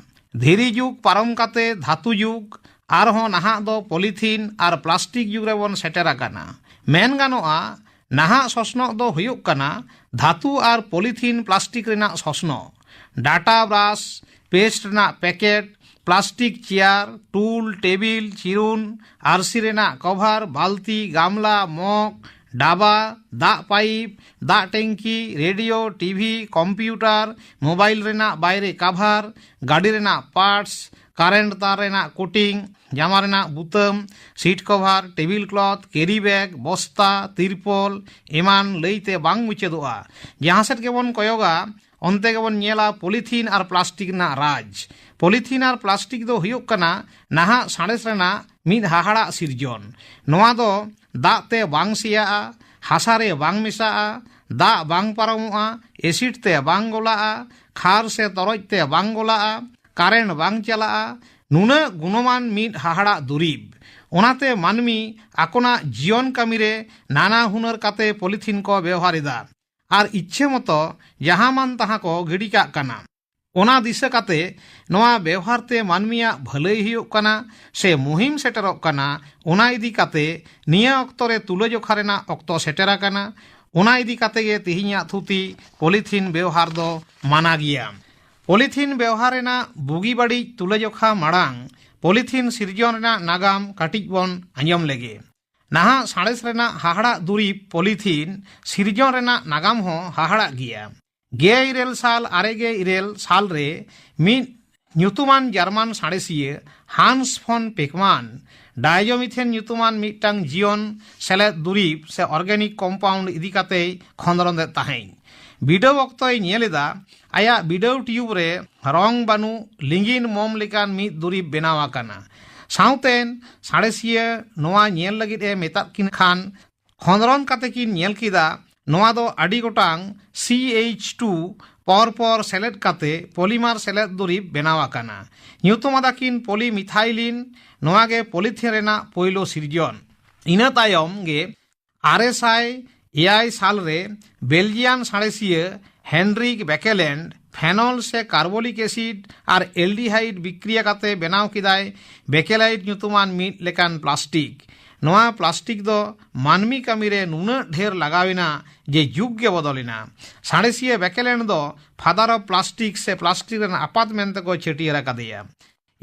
ᱫᱷᱤᱨᱤ ᱡᱩᱜᱽ ᱯᱟᱨᱚᱢ ᱠᱟᱛᱮ ᱫᱷᱟᱹᱛᱩ ᱡᱩᱜᱽ, ᱟᱨᱦᱚᱸ ᱱᱟᱦᱟᱜ ᱫᱚ ᱯᱚᱞᱤᱛᱷᱤᱱ ᱟᱨ ᱯᱞᱟᱥᱴᱤᱠ ᱡᱩᱜᱽ ᱨᱮᱵᱚᱱ ᱥᱮᱴᱮᱨ ᱟᱠᱟᱱᱟ᱾ ᱢᱮᱱ ᱜᱟᱱᱚᱜᱼᱟ, ᱱᱟᱦᱟᱜ ᱥᱚᱥᱱᱚᱜ ᱫᱚ ᱦᱩᱭᱩᱜ ᱠᱟᱱᱟ ᱫᱷᱟᱹᱛᱩ ᱟᱨ ᱯᱚᱞᱤᱛᱷᱤᱱ ᱯᱞᱟᱥᱴᱤᱠ ᱨᱮᱱᱟᱜ ᱥᱚᱥᱱᱚᱜ᱾ ᱰᱟᱴᱟ ᱵᱨᱟᱥ, ᱯᱮᱥᱴ ᱨᱮᱱᱟᱜ ᱯᱮᱠᱮᱴ, ᱯᱞᱟᱥᱴᱤᱠ ᱪᱮᱭᱟᱨ, ᱴᱩᱞ, ᱴᱮᱵᱤᱞ, ᱪᱤᱨᱩᱱ, ᱟᱨᱥᱤ ᱨᱮᱱᱟᱜ ᱠᱚᱵᱷᱟᱨ, ᱵᱟᱹᱞᱛᱤ, ᱜᱟᱢᱞᱟ, ᱢᱚᱜᱽ, ᱰᱟᱵᱟ, ᱫᱟᱜ ᱯᱟᱭᱤᱯ, ᱫᱟᱜ ᱴᱮᱝᱠᱤ, ᱨᱮᱰᱤᱭᱳ, ᱴᱤᱵᱷᱤ, ᱠᱚᱢᱯᱤᱭᱩᱴᱟᱨ, ᱢᱳᱵᱟᱭᱤᱞ ᱨᱮᱱᱟᱜ ᱵᱟᱭᱨᱮ ᱠᱟᱵᱷᱟᱨ, ᱜᱟᱹᱰᱤ ᱨᱮᱱᱟᱜ ᱯᱟᱨᱴᱥ, ᱠᱟᱨᱮᱱᱴ ᱛᱟᱨ ᱨᱮᱱᱟᱜ ᱠᱩᱴᱤᱝ, ᱡᱟᱢᱟ ᱨᱮᱱᱟᱜ ᱵᱩᱛᱟᱹᱢ, ᱥᱤᱴ ᱠᱚᱵᱷᱟᱨ, ᱴᱮᱵᱤᱞ ᱠᱞᱚᱛᱷ, ᱠᱮᱨᱤ ᱵᱮᱜᱽ, ᱵᱚᱥᱛᱟ, ᱛᱤᱨᱯᱚᱞ ᱮᱢᱟᱱ ᱞᱟᱹᱭᱛᱮ ᱵᱟᱝ ᱢᱩᱪᱟᱹᱫᱚᱜᱼᱟ᱾ ᱡᱟᱦᱟᱸ ᱥᱮᱫ ᱜᱮᱵᱚᱱ ᱠᱚᱭᱚᱜᱟ, ᱚᱱᱛᱮ ᱜᱮᱵᱚᱱ ᱧᱮᱞᱟ ᱯᱚᱞᱤᱛᱷᱤᱱ ᱟᱨ ᱯᱞᱟᱥᱴᱤᱠ ᱨᱮᱱᱟᱜ ᱨᱟᱡᱽ᱾ ᱯᱚᱞᱤᱛᱷᱤᱱ ᱟᱨ ᱯᱞᱟᱥᱴᱤᱠ ᱫᱚ ᱦᱩᱭᱩᱜ ᱠᱟᱱᱟ ᱱᱟᱦᱟᱜ ᱥᱟᱬᱮᱥ ᱨᱮᱱᱟᱜ ᱢᱤᱫ ᱦᱟᱦᱟᱲᱟᱜ ᱥᱤᱨᱡᱚᱱ᱾ ᱱᱚᱣᱟ ᱫᱚ ᱫᱟᱜ ᱛᱮ ᱵᱟᱝ ᱥᱮᱭᱟᱜᱼᱟ, ᱦᱟᱥᱟ ᱨᱮ ᱵᱟᱝ ᱢᱮᱥᱟᱜᱼᱟ, ᱫᱟᱜ ᱵᱟᱝ ᱯᱟᱨᱚᱢᱚᱜᱼᱟ, ᱮᱥᱤᱰ ᱛᱮ ᱵᱟᱝ ᱜᱚᱞᱟᱜᱼᱟ, ᱠᱷᱟᱨ ᱥᱮ ᱛᱚᱨᱚᱡ ᱛᱮ ᱵᱟᱝ ᱜᱚᱞᱟᱜᱼᱟ, ᱠᱟᱨᱮᱱᱴ ᱵᱟᱝ ᱪᱟᱞᱟᱜᱼᱟ᱾ ᱱᱩᱱᱟᱹᱜ ᱜᱩᱱᱚᱢᱟᱱ ᱢᱤᱫ ᱦᱟᱦᱟᱲᱟᱜ ᱫᱩᱨᱤᱵᱽ᱾ ᱚᱱᱟᱛᱮ ᱢᱟᱹᱱᱢᱤ ᱟᱠᱚᱱᱟᱜ ᱡᱤᱭᱚᱱ ᱠᱟᱹᱢᱤ ᱨᱮ ᱱᱟᱱᱟ ᱦᱩᱱᱟᱹᱨ ᱠᱟᱛᱮ ᱯᱚᱞᱤᱛᱷᱤᱱ ᱠᱚ ᱵᱮᱣᱦᱟᱨ ᱮᱫᱟ ᱟᱨ ᱤᱪᱪᱷᱟᱹ ᱢᱚᱛᱚ ᱡᱟᱦᱟᱸ ᱢᱟᱱ ᱛᱟᱦᱟᱸ ᱠᱚ ᱜᱤᱰᱤ ᱠᱟᱜ ᱠᱟᱱᱟ᱾ ᱚᱱᱟ ᱫᱤᱥᱟᱹ ᱠᱟᱛᱮ ᱱᱚᱣᱟ ᱵᱮᱣᱦᱟᱨ ᱛᱮ ᱢᱟᱹᱱᱢᱤᱭᱟᱜ ᱵᱷᱟᱹᱞᱟᱹᱭ ᱦᱩᱭᱩᱜ ᱠᱟᱱᱟ ᱥᱮ ᱢᱩᱦᱤᱢ ᱥᱮᱴᱮᱨᱚᱜ ᱠᱟᱱᱟ, ᱚᱱᱟ ᱤᱫᱤ ᱠᱟᱛᱮ ᱱᱤᱭᱟᱹ ᱚᱠᱛᱚ ᱨᱮ ᱛᱩᱞᱟᱹᱡᱚᱠᱷᱟ ᱨᱮᱱᱟᱜ ᱚᱠᱛᱚ ᱥᱮᱴᱮᱨ ᱟᱠᱟᱱᱟ᱾ ᱚᱱᱟ ᱤᱫᱤ ᱠᱟᱛᱮ ᱜᱮ ᱛᱮᱦᱮᱧᱟᱜ ᱛᱷᱩᱛᱤ, ᱯᱚᱞᱤᱛᱷᱤᱱ ᱵᱮᱣᱦᱟᱨ ᱫᱚ ᱢᱟᱱᱟ ᱜᱮᱭᱟ᱾ ᱯᱚᱞᱤᱛᱷᱤᱱ ᱵᱮᱣᱦᱟᱨ ᱨᱮᱱᱟᱜ ᱵᱩᱜᱤ ᱵᱟᱹᱲᱤᱡ ᱛᱩᱞᱟᱹᱡᱚᱠᱷᱟ ᱢᱟᱲᱟᱝ, ᱯᱚᱞᱤᱛᱷᱤᱱ ᱥᱤᱨᱡᱚᱱ ᱨᱮᱱᱟᱜ ᱱᱟᱜᱟᱢ ᱠᱟᱹᱴᱤᱡ ᱵᱚᱱ ᱟᱸᱡᱚᱢ ᱞᱮᱜᱮ᱾ ᱱᱟᱦᱟᱜ ᱥᱟᱬᱮᱥ ᱨᱮᱱᱟᱜ ᱦᱟᱦᱟᱲᱟᱜ ᱫᱩᱨᱤᱵᱽ ᱯᱚᱞᱤᱛᱷᱤᱱ ᱥᱤᱨᱡᱚᱱ ᱨᱮᱱᱟᱜ ᱱᱟᱜᱟᱢ ᱦᱚᱸ ᱦᱟᱦᱟᱲᱟᱜ ᱜᱮᱭᱟ᱾ ᱜᱮᱞ ᱤᱨᱟᱹᱞ ᱥᱟᱞ ᱟᱨᱮ ᱜᱮᱞ ᱤᱨᱟᱹᱞ ᱥᱟᱞ ᱨᱮ ᱢᱤᱫ ᱧᱩᱛᱩᱢᱟᱱ ᱡᱟᱨᱢᱟᱱ ᱥᱟᱬᱮᱥᱤᱭᱟᱹ ᱦᱟᱱᱥ ᱯᱷᱚᱱ ᱯᱮᱠᱢᱟᱱ ᱰᱟᱭᱡᱚᱢᱤᱛᱷᱮᱱ ᱧᱩᱛᱩᱢᱟᱱ ᱢᱤᱫᱴᱟᱝ ᱡᱤᱭᱚᱱ ᱥᱮᱞᱮᱫ ᱫᱩᱨᱤᱵᱽ ᱥᱮ ᱚᱨᱜᱟᱱᱤᱠ ᱠᱚᱢᱯᱟᱣᱩᱱᱰ ᱤᱫᱤ ᱠᱟᱛᱮᱭ ᱠᱷᱚᱸᱫᱽᱨᱚᱸᱫ ᱮᱫ ᱛᱟᱦᱮᱸᱫ᱾ ᱵᱤᱰᱟᱹᱣ ᱚᱠᱛᱚᱭ ᱧᱮᱞ ᱮᱫᱟ, ᱟᱭᱟᱜ ᱵᱤᱰᱟᱹᱣ ᱴᱤᱭᱩᱵᱽ ᱨᱮ ᱨᱚᱝ ᱵᱟᱹᱱᱩᱜ ᱞᱤᱸᱜᱤᱱ ᱢᱳᱢ ᱞᱮᱠᱟᱱ ᱢᱤᱫ ᱫᱩᱨᱤᱵᱽ ᱵᱮᱱᱟᱣ ᱟᱠᱟᱱᱟ᱾ ᱥᱟᱶᱛᱮ ᱥᱟᱬᱮᱥᱤᱭᱟᱹ ᱱᱚᱣᱟ ᱧᱮᱞ ᱞᱟᱹᱜᱤᱫ ᱮ ᱢᱮᱛᱟᱫ ᱠᱤᱱ ᱠᱷᱟᱱ, ᱠᱷᱚᱸᱫᱽᱨᱚᱸᱫᱽ ᱠᱟᱛᱮ ᱠᱤᱱ ᱧᱮᱞ ᱠᱮᱫᱟ, ᱱᱚᱣᱟ ᱫᱚ ᱟᱹᱰᱤ ᱜᱚᱴᱟᱝ ᱥᱤ ᱮᱭᱤᱪ ᱴᱩ ᱯᱚᱨ ᱯᱚᱨ ᱥᱮᱞᱮᱫ ᱠᱟᱛᱮ ᱯᱚᱞᱤᱢᱟᱨ ᱥᱮᱞᱮᱫ ᱫᱩᱨᱤᱵᱽ ᱵᱮᱱᱟᱣ ᱟᱠᱟᱱᱟ᱾ ᱧᱩᱛᱩᱢ ᱟᱫᱟᱠᱤᱱ ᱯᱚᱞᱤᱢᱤᱛᱷᱟᱭᱞᱤᱱ᱾ ᱱᱚᱣᱟ ᱜᱮ ᱯᱚᱞᱤᱛᱷᱤᱱ ᱨᱮᱱᱟᱜ ᱯᱳᱭᱞᱳ ᱥᱤᱨᱡᱚᱱ᱾ ᱤᱱᱟᱹ ᱛᱟᱭᱚᱢ ᱜᱮ ᱟᱨᱮ ᱥᱟᱭ ᱮᱭᱟᱭ ᱥᱟᱞ ᱨᱮ ᱵᱮᱞᱡᱤᱭᱟᱱ ᱥᱟᱬᱮᱥᱤᱭᱟᱹ ᱦᱮᱱᱨᱤᱠ ᱵᱮᱠᱮᱞᱮᱱᱰ ᱯᱷᱮᱱᱚᱞ ᱥᱮ ᱠᱟᱨᱵᱚᱞᱤᱠ ᱮᱥᱤᱰ ᱟᱨ ᱮᱞᱰᱤᱦᱟᱭᱤᱰ ᱵᱤᱠᱨᱤᱭᱟ ᱠᱟᱛᱮ ᱵᱮᱱᱟᱣ ᱠᱮᱫᱟᱭ ᱵᱮᱠᱮᱞᱟᱭᱤᱰ ᱧᱩᱛᱩᱢᱟᱱ ᱢᱤᱫ ᱞᱮᱠᱟᱱ ᱯᱞᱟᱥᱴᱤᱠ᱾ ᱱᱚᱣᱟ ᱯᱞᱟᱥᱴᱤᱠ ᱫᱚ ᱢᱟᱹᱱᱢᱤ ᱠᱟᱹᱢᱤ ᱨᱮ ᱱᱩᱱᱟᱹᱜ ᱰᱷᱮᱨ ᱞᱟᱜᱟᱣ ᱮᱱᱟ ᱡᱮ ᱡᱩᱜᱽ ᱜᱮ ᱵᱚᱫᱚᱞ ᱮᱱᱟ᱾ ᱥᱟᱬᱮᱥᱤᱭᱟᱹ ᱵᱮᱠᱮᱞᱮᱱᱰ ᱫᱚ ᱯᱷᱟᱫᱟᱨ ᱚᱯ ᱯᱞᱟᱥᱴᱤᱠ ᱥᱮ ᱯᱞᱟᱥᱴᱤᱠ ᱨᱮᱱ ᱟᱯᱟᱛ ᱢᱮᱱᱛᱮ ᱠᱚ ᱪᱷᱟᱹᱴᱭᱟᱹᱨ ᱟᱠᱟᱫᱮᱭᱟ᱾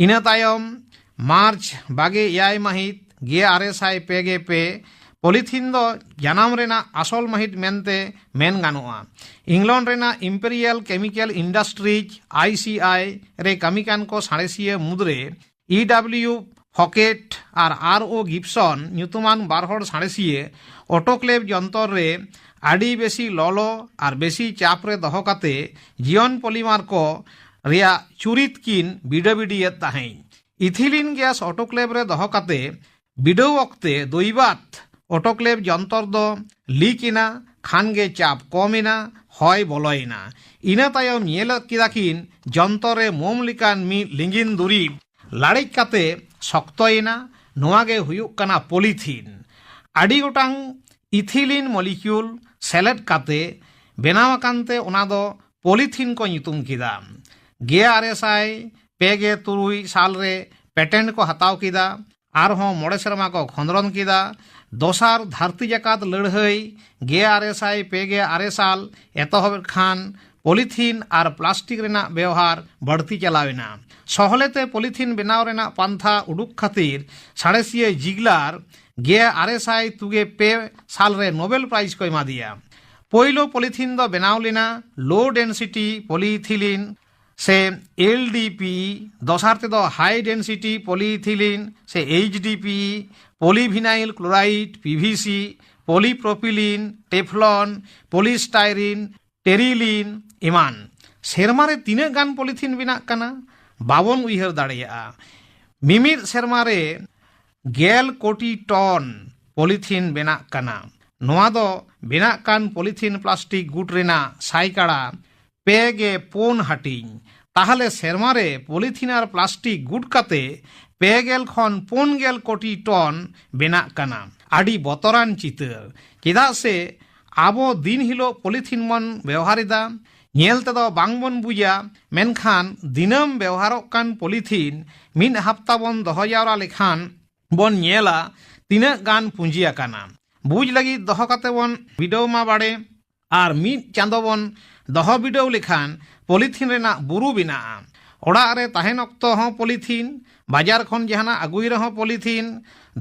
ᱤᱱᱟᱹ ᱛᱟᱭᱚᱢ ᱢᱟᱨᱪ ᱵᱟᱜᱮ ᱮᱭᱟᱭ ᱢᱟᱹᱦᱤᱛ ᱜᱮᱞ ᱟᱨᱮ ᱥᱟᱭ ᱯᱮ ᱜᱮᱞ ᱯᱮ, ᱯᱚᱞᱤᱛᱷᱤᱱ ᱫᱚ ᱡᱟᱱᱟᱢ ᱨᱮᱱᱟᱜ ᱟᱥᱚᱞ ᱢᱟᱹᱦᱤᱛ ᱢᱮᱱᱛᱮ ᱢᱮᱱ ᱜᱟᱱᱚᱜᱼᱟ᱾ ᱤᱝᱞᱚᱱᱰ ᱨᱮᱱᱟᱜ ᱤᱢᱯᱮᱨᱤᱭᱟᱞ ᱠᱮᱢᱤᱠᱮᱞ ᱤᱱᱰᱟᱥᱴᱨᱤᱡᱽ, ᱟᱭ ᱥᱤ ᱟᱭ, ᱨᱮ ᱠᱟᱹᱢᱤ ᱠᱟᱱ ᱠᱚ ᱥᱟᱬᱮᱥᱤᱭᱟᱹ ᱢᱩᱫᱽᱨᱮ ᱤ ᱰᱟᱵᱽᱞᱤᱭᱩ ᱯᱷᱚᱠᱮᱴ ᱟᱨ ᱟᱨ ᱳ ᱜᱤᱵᱥᱚᱱ ᱧᱩᱛᱩᱢᱟᱱ ᱵᱟᱨ ᱦᱚᱲ ᱥᱟᱬᱮᱥᱤᱭᱟᱹ ᱚᱴᱳᱠᱞᱮᱵᱷ ᱡᱚᱱᱛᱚᱨ ᱨᱮ ᱟᱹᱰᱤ ᱵᱮᱥᱤ ᱞᱚᱞᱚ ᱟᱨ ᱵᱮᱥᱤ ᱪᱟᱯ ᱨᱮ ᱫᱚᱦᱚ ᱠᱟᱛᱮ ᱡᱤᱭᱚᱱ ᱯᱚᱞᱤᱢᱟᱨ ᱠᱚ ᱨᱮᱭᱟᱜ ᱪᱩᱨᱤᱛ ᱠᱤᱱ ᱵᱤᱰᱟᱹᱵᱤᱰᱤᱭᱮᱫ ᱛᱟᱦᱮᱸᱫ᱾ ᱤᱛᱷᱤᱞᱤᱱ ᱜᱮᱥ ᱚᱴᱳᱠᱞᱮᱵᱷ ᱨᱮ ᱫᱚᱦᱚ ᱠᱟᱛᱮ ᱵᱤᱰᱟᱹᱣ ᱚᱠᱛᱮ ᱫᱚᱭᱵᱟᱛ ᱚᱴᱳᱠᱞᱮᱵᱷ ᱡᱚᱱᱛᱚᱨ ᱫᱚ ᱞᱤᱠ ᱮᱱᱟ, ᱠᱷᱟᱱ ᱜᱮ ᱪᱟᱯ ᱠᱚᱢ ᱮᱱᱟ, ᱦᱚᱭ ᱵᱚᱞᱚᱭᱮᱱᱟ᱾ ᱤᱱᱟᱹ ᱛᱟᱭᱚᱢ ᱧᱮᱞ ᱠᱮᱫᱟ ᱠᱤᱱ ᱡᱚᱱᱛᱚᱨ ᱨᱮ ᱢᱳᱢ ᱞᱮᱠᱟᱱ ᱢᱤᱫ ᱞᱤᱸᱜᱤᱱ ᱫᱩᱨᱤᱵᱽ ᱞᱟᱲᱮᱡ ᱠᱟᱛᱮ ᱥᱚᱠᱛᱚᱭᱮᱱᱟ᱾ ᱱᱚᱣᱟ ᱜᱮ ᱦᱩᱭᱩᱜ ᱠᱟᱱᱟ ᱯᱚᱞᱤᱛᱷᱤᱱ᱾ ᱟᱹᱰᱤ ᱜᱚᱴᱟᱝ ᱤᱛᱷᱤᱞᱤᱱ ᱢᱚᱞᱤᱠᱤᱭᱩᱞ ᱥᱮᱞᱮᱫ ᱠᱟᱛᱮ ᱵᱮᱱᱟᱣ ᱟᱠᱟᱱ ᱛᱮ ᱚᱱᱟ ᱫᱚ ᱯᱚᱞᱤᱛᱷᱤᱱ ᱠᱚ ᱧᱩᱛᱩᱢ ᱠᱮᱫᱟ᱾ ᱜᱮ ᱟᱨᱮ ᱥᱟᱭ ᱯᱮ ᱜᱮ ᱛᱩᱨᱩᱭ ᱥᱟᱞ ᱨᱮ ᱯᱮᱴᱮᱱᱴ ᱠᱚ ᱦᱟᱛᱟᱣ ᱠᱮᱫᱟ᱾ ᱟᱨᱦᱚᱸ ᱢᱚᱬᱮ ᱥᱮᱨᱢᱟ ᱠᱚ ᱠᱷᱚᱸᱫᱽᱨᱚᱱ ᱠᱮᱫᱟ᱾ ᱫᱚᱥᱟᱨ ᱫᱷᱟᱹᱨᱛᱤ ᱡᱟᱠᱟᱛ ᱞᱟᱹᱲᱦᱟᱹᱭ ᱜᱮ ᱟᱨᱮ ᱥᱟᱭ ᱯᱮ ᱜᱮ ᱟᱨᱮ ᱥᱟᱞ ᱮᱛᱚᱦᱚᱵ ᱮᱫ ᱠᱷᱟᱱ ᱯᱚᱞᱤᱛᱷᱤᱱ ᱟᱨ ᱯᱞᱟᱥᱴᱤᱠ ᱨᱮᱱᱟᱜ ᱵᱮᱣᱦᱟᱨ ᱵᱟᱹᱲᱛᱤ ᱪᱟᱞᱟᱣ ᱮᱱᱟ᱾ ᱥᱚᱦᱞᱮ ᱛᱮ ᱯᱚᱞᱤᱛᱷᱤᱱ ᱵᱮᱱᱟᱣ ᱨᱮᱱᱟᱜ ᱯᱟᱱᱛᱷᱟ ᱩᱰᱩᱠ ᱠᱷᱟᱹᱛᱤᱨ ᱥᱟᱬᱮᱥᱤᱭᱟᱹ ᱡᱤᱜᱞᱟᱨ ᱜᱮ ᱟᱨᱮ ᱥᱟᱭ ᱛᱩᱜᱮ ᱯᱮ ᱥᱟᱞ ᱨᱮ ᱱᱳᱵᱮᱞ ᱯᱨᱟᱭᱤᱡᱽ ᱠᱚ ᱮᱢᱟ ᱫᱮᱭᱟ᱾ ᱯᱳᱭᱞᱳ ᱯᱚᱞᱤᱛᱷᱤᱱ ᱫᱚ ᱵᱮᱱᱟᱣ ᱞᱮᱱᱟ ᱞᱳ ᱰᱮᱱᱥᱤᱴᱤ ᱯᱚᱞᱤᱤᱛᱷᱤᱞᱤᱱ ᱥᱮ ᱮᱞ ᱰᱤ ᱯᱤ, ᱫᱚᱥᱟᱨ ᱛᱮᱫᱚ ᱦᱟᱭ ᱰᱮᱱᱥᱤᱴᱤ ᱯᱚᱞᱤᱤᱛᱷᱤᱞᱤᱱ ᱥᱮ ᱮᱭᱤᱪ ᱰᱤ ᱯᱤ, ᱯᱚᱞᱤᱵᱷᱤᱱᱟᱭᱤᱞ ᱠᱞᱳᱨᱟᱭᱤᱰ ᱯᱤ ᱵᱷᱤ ᱥᱤ, ᱯᱚᱞᱤᱯᱨᱚᱯᱤᱞᱤᱱ, ᱴᱮᱯᱷᱞᱚᱱ, ᱯᱚᱞᱤᱥᱴᱟᱭᱨᱤᱱ, ᱴᱮᱨᱤᱞᱤᱱ ᱮᱢᱟᱱ᱾ ᱥᱮᱨᱢᱟ ᱨᱮ ᱛᱤᱱᱟᱹᱜ ᱜᱟᱱ ᱯᱚᱞᱤᱛᱷᱤᱱ ᱵᱮᱱᱟᱜ ᱠᱟᱱᱟ, ᱵᱟᱵᱚᱱ ᱩᱭᱦᱟᱹᱨ ᱫᱟᱲᱮᱭᱟᱜᱼᱟ᱾ ᱢᱤᱢᱤᱫ ᱥᱮᱨᱢᱟ ᱨᱮ ᱜᱮᱞ ᱠᱳᱴᱤ ᱴᱚᱱ ᱯᱚᱞᱤᱛᱷᱤᱱ ᱵᱮᱱᱟᱜ ᱠᱟᱱᱟ᱾ ᱱᱚᱣᱟ ᱫᱚ ᱵᱮᱱᱟᱜ ᱠᱟᱱ ᱯᱚᱞᱤᱛᱷᱤᱱ ᱯᱞᱟᱥᱴᱤᱠ ᱜᱩᱴ ᱨᱮᱱᱟᱜ ᱥᱟᱭᱠᱟᱲᱟ ᱯᱮ ᱜᱮ ᱯᱩᱱ ᱦᱟᱹᱴᱤᱧ᱾ ᱛᱟᱦᱞᱮ ᱥᱮᱨᱢᱟ ᱨᱮ ᱯᱚᱞᱤᱛᱷᱤᱱ ᱟᱨ ᱯᱞᱟᱥᱴᱤᱠ ᱜᱩᱴ ᱠᱟᱛᱮ ᱯᱮ ᱜᱮᱞ ᱠᱷᱚᱱ ᱯᱩᱱ ᱜᱮᱞ ᱠᱳᱴᱤ ᱴᱚᱱ ᱵᱮᱱᱟᱜ ᱠᱟᱱᱟ᱾ ᱟᱹᱰᱤ ᱵᱚᱛᱚᱨᱟᱱ ᱪᱤᱛᱟᱹᱨ, ᱪᱮᱫᱟᱜ ᱥᱮ ᱟᱵᱚ ᱫᱤᱱ ᱦᱤᱞᱳᱜ ᱯᱚᱞᱤᱛᱷᱤᱱ ᱵᱚᱱ ᱵᱮᱣᱦᱟᱨ ᱮᱫᱟ᱾ ᱧᱮᱞ ᱛᱮᱫᱚ ᱵᱟᱝ ᱵᱚᱱ ᱵᱩᱡᱟ, ᱢᱮᱱᱠᱷᱟᱱ ᱫᱤᱱᱟᱹᱢ ᱵᱮᱣᱦᱟᱨᱚᱜ ᱠᱟᱱ ᱯᱚᱞᱤᱛᱷᱤᱱ ᱢᱤᱫ ᱦᱟᱯᱛᱟ ᱵᱚᱱ ᱫᱚᱦᱚ ᱡᱟᱣᱨᱟ ᱞᱮᱠᱷᱟᱱ ᱵᱚᱱ ᱧᱮᱞᱟ ᱛᱤᱱᱟᱹᱜ ᱜᱟᱱ ᱯᱩᱸᱡᱤ ᱟᱠᱟᱱᱟ᱾ ᱵᱩᱡᱽ ᱞᱟᱹᱜᱤᱫ ᱫᱚᱦᱚ ᱠᱟᱛᱮ ᱵᱚᱱ ᱵᱤᱰᱟᱹᱣ ᱢᱟ ᱵᱟᱲᱮ, ᱟᱨ ᱢᱤᱫ ᱪᱟᱸᱫᱚ ᱵᱚᱱ ᱫᱚᱦᱚ ᱵᱤᱰᱟᱹᱣ ᱞᱮᱠᱷᱟᱱ ᱯᱚᱞᱤᱛᱷᱤᱱ ᱨᱮᱱᱟᱜ ᱵᱩᱨᱩ ᱵᱮᱱᱟᱜᱼᱟ᱾ ᱚᱲᱟᱜ ᱨᱮ ᱛᱟᱦᱮᱱ ᱚᱠᱛᱚ ᱦᱚᱸ ᱯᱚᱞᱤᱛᱷᱤᱱ, ᱵᱟᱡᱟᱨ ᱠᱷᱚᱱ ᱡᱟᱦᱟᱱᱟᱜ ᱟᱹᱜᱩᱭ ᱨᱮᱦᱚᱸ ᱯᱚᱞᱤᱛᱷᱤᱱ,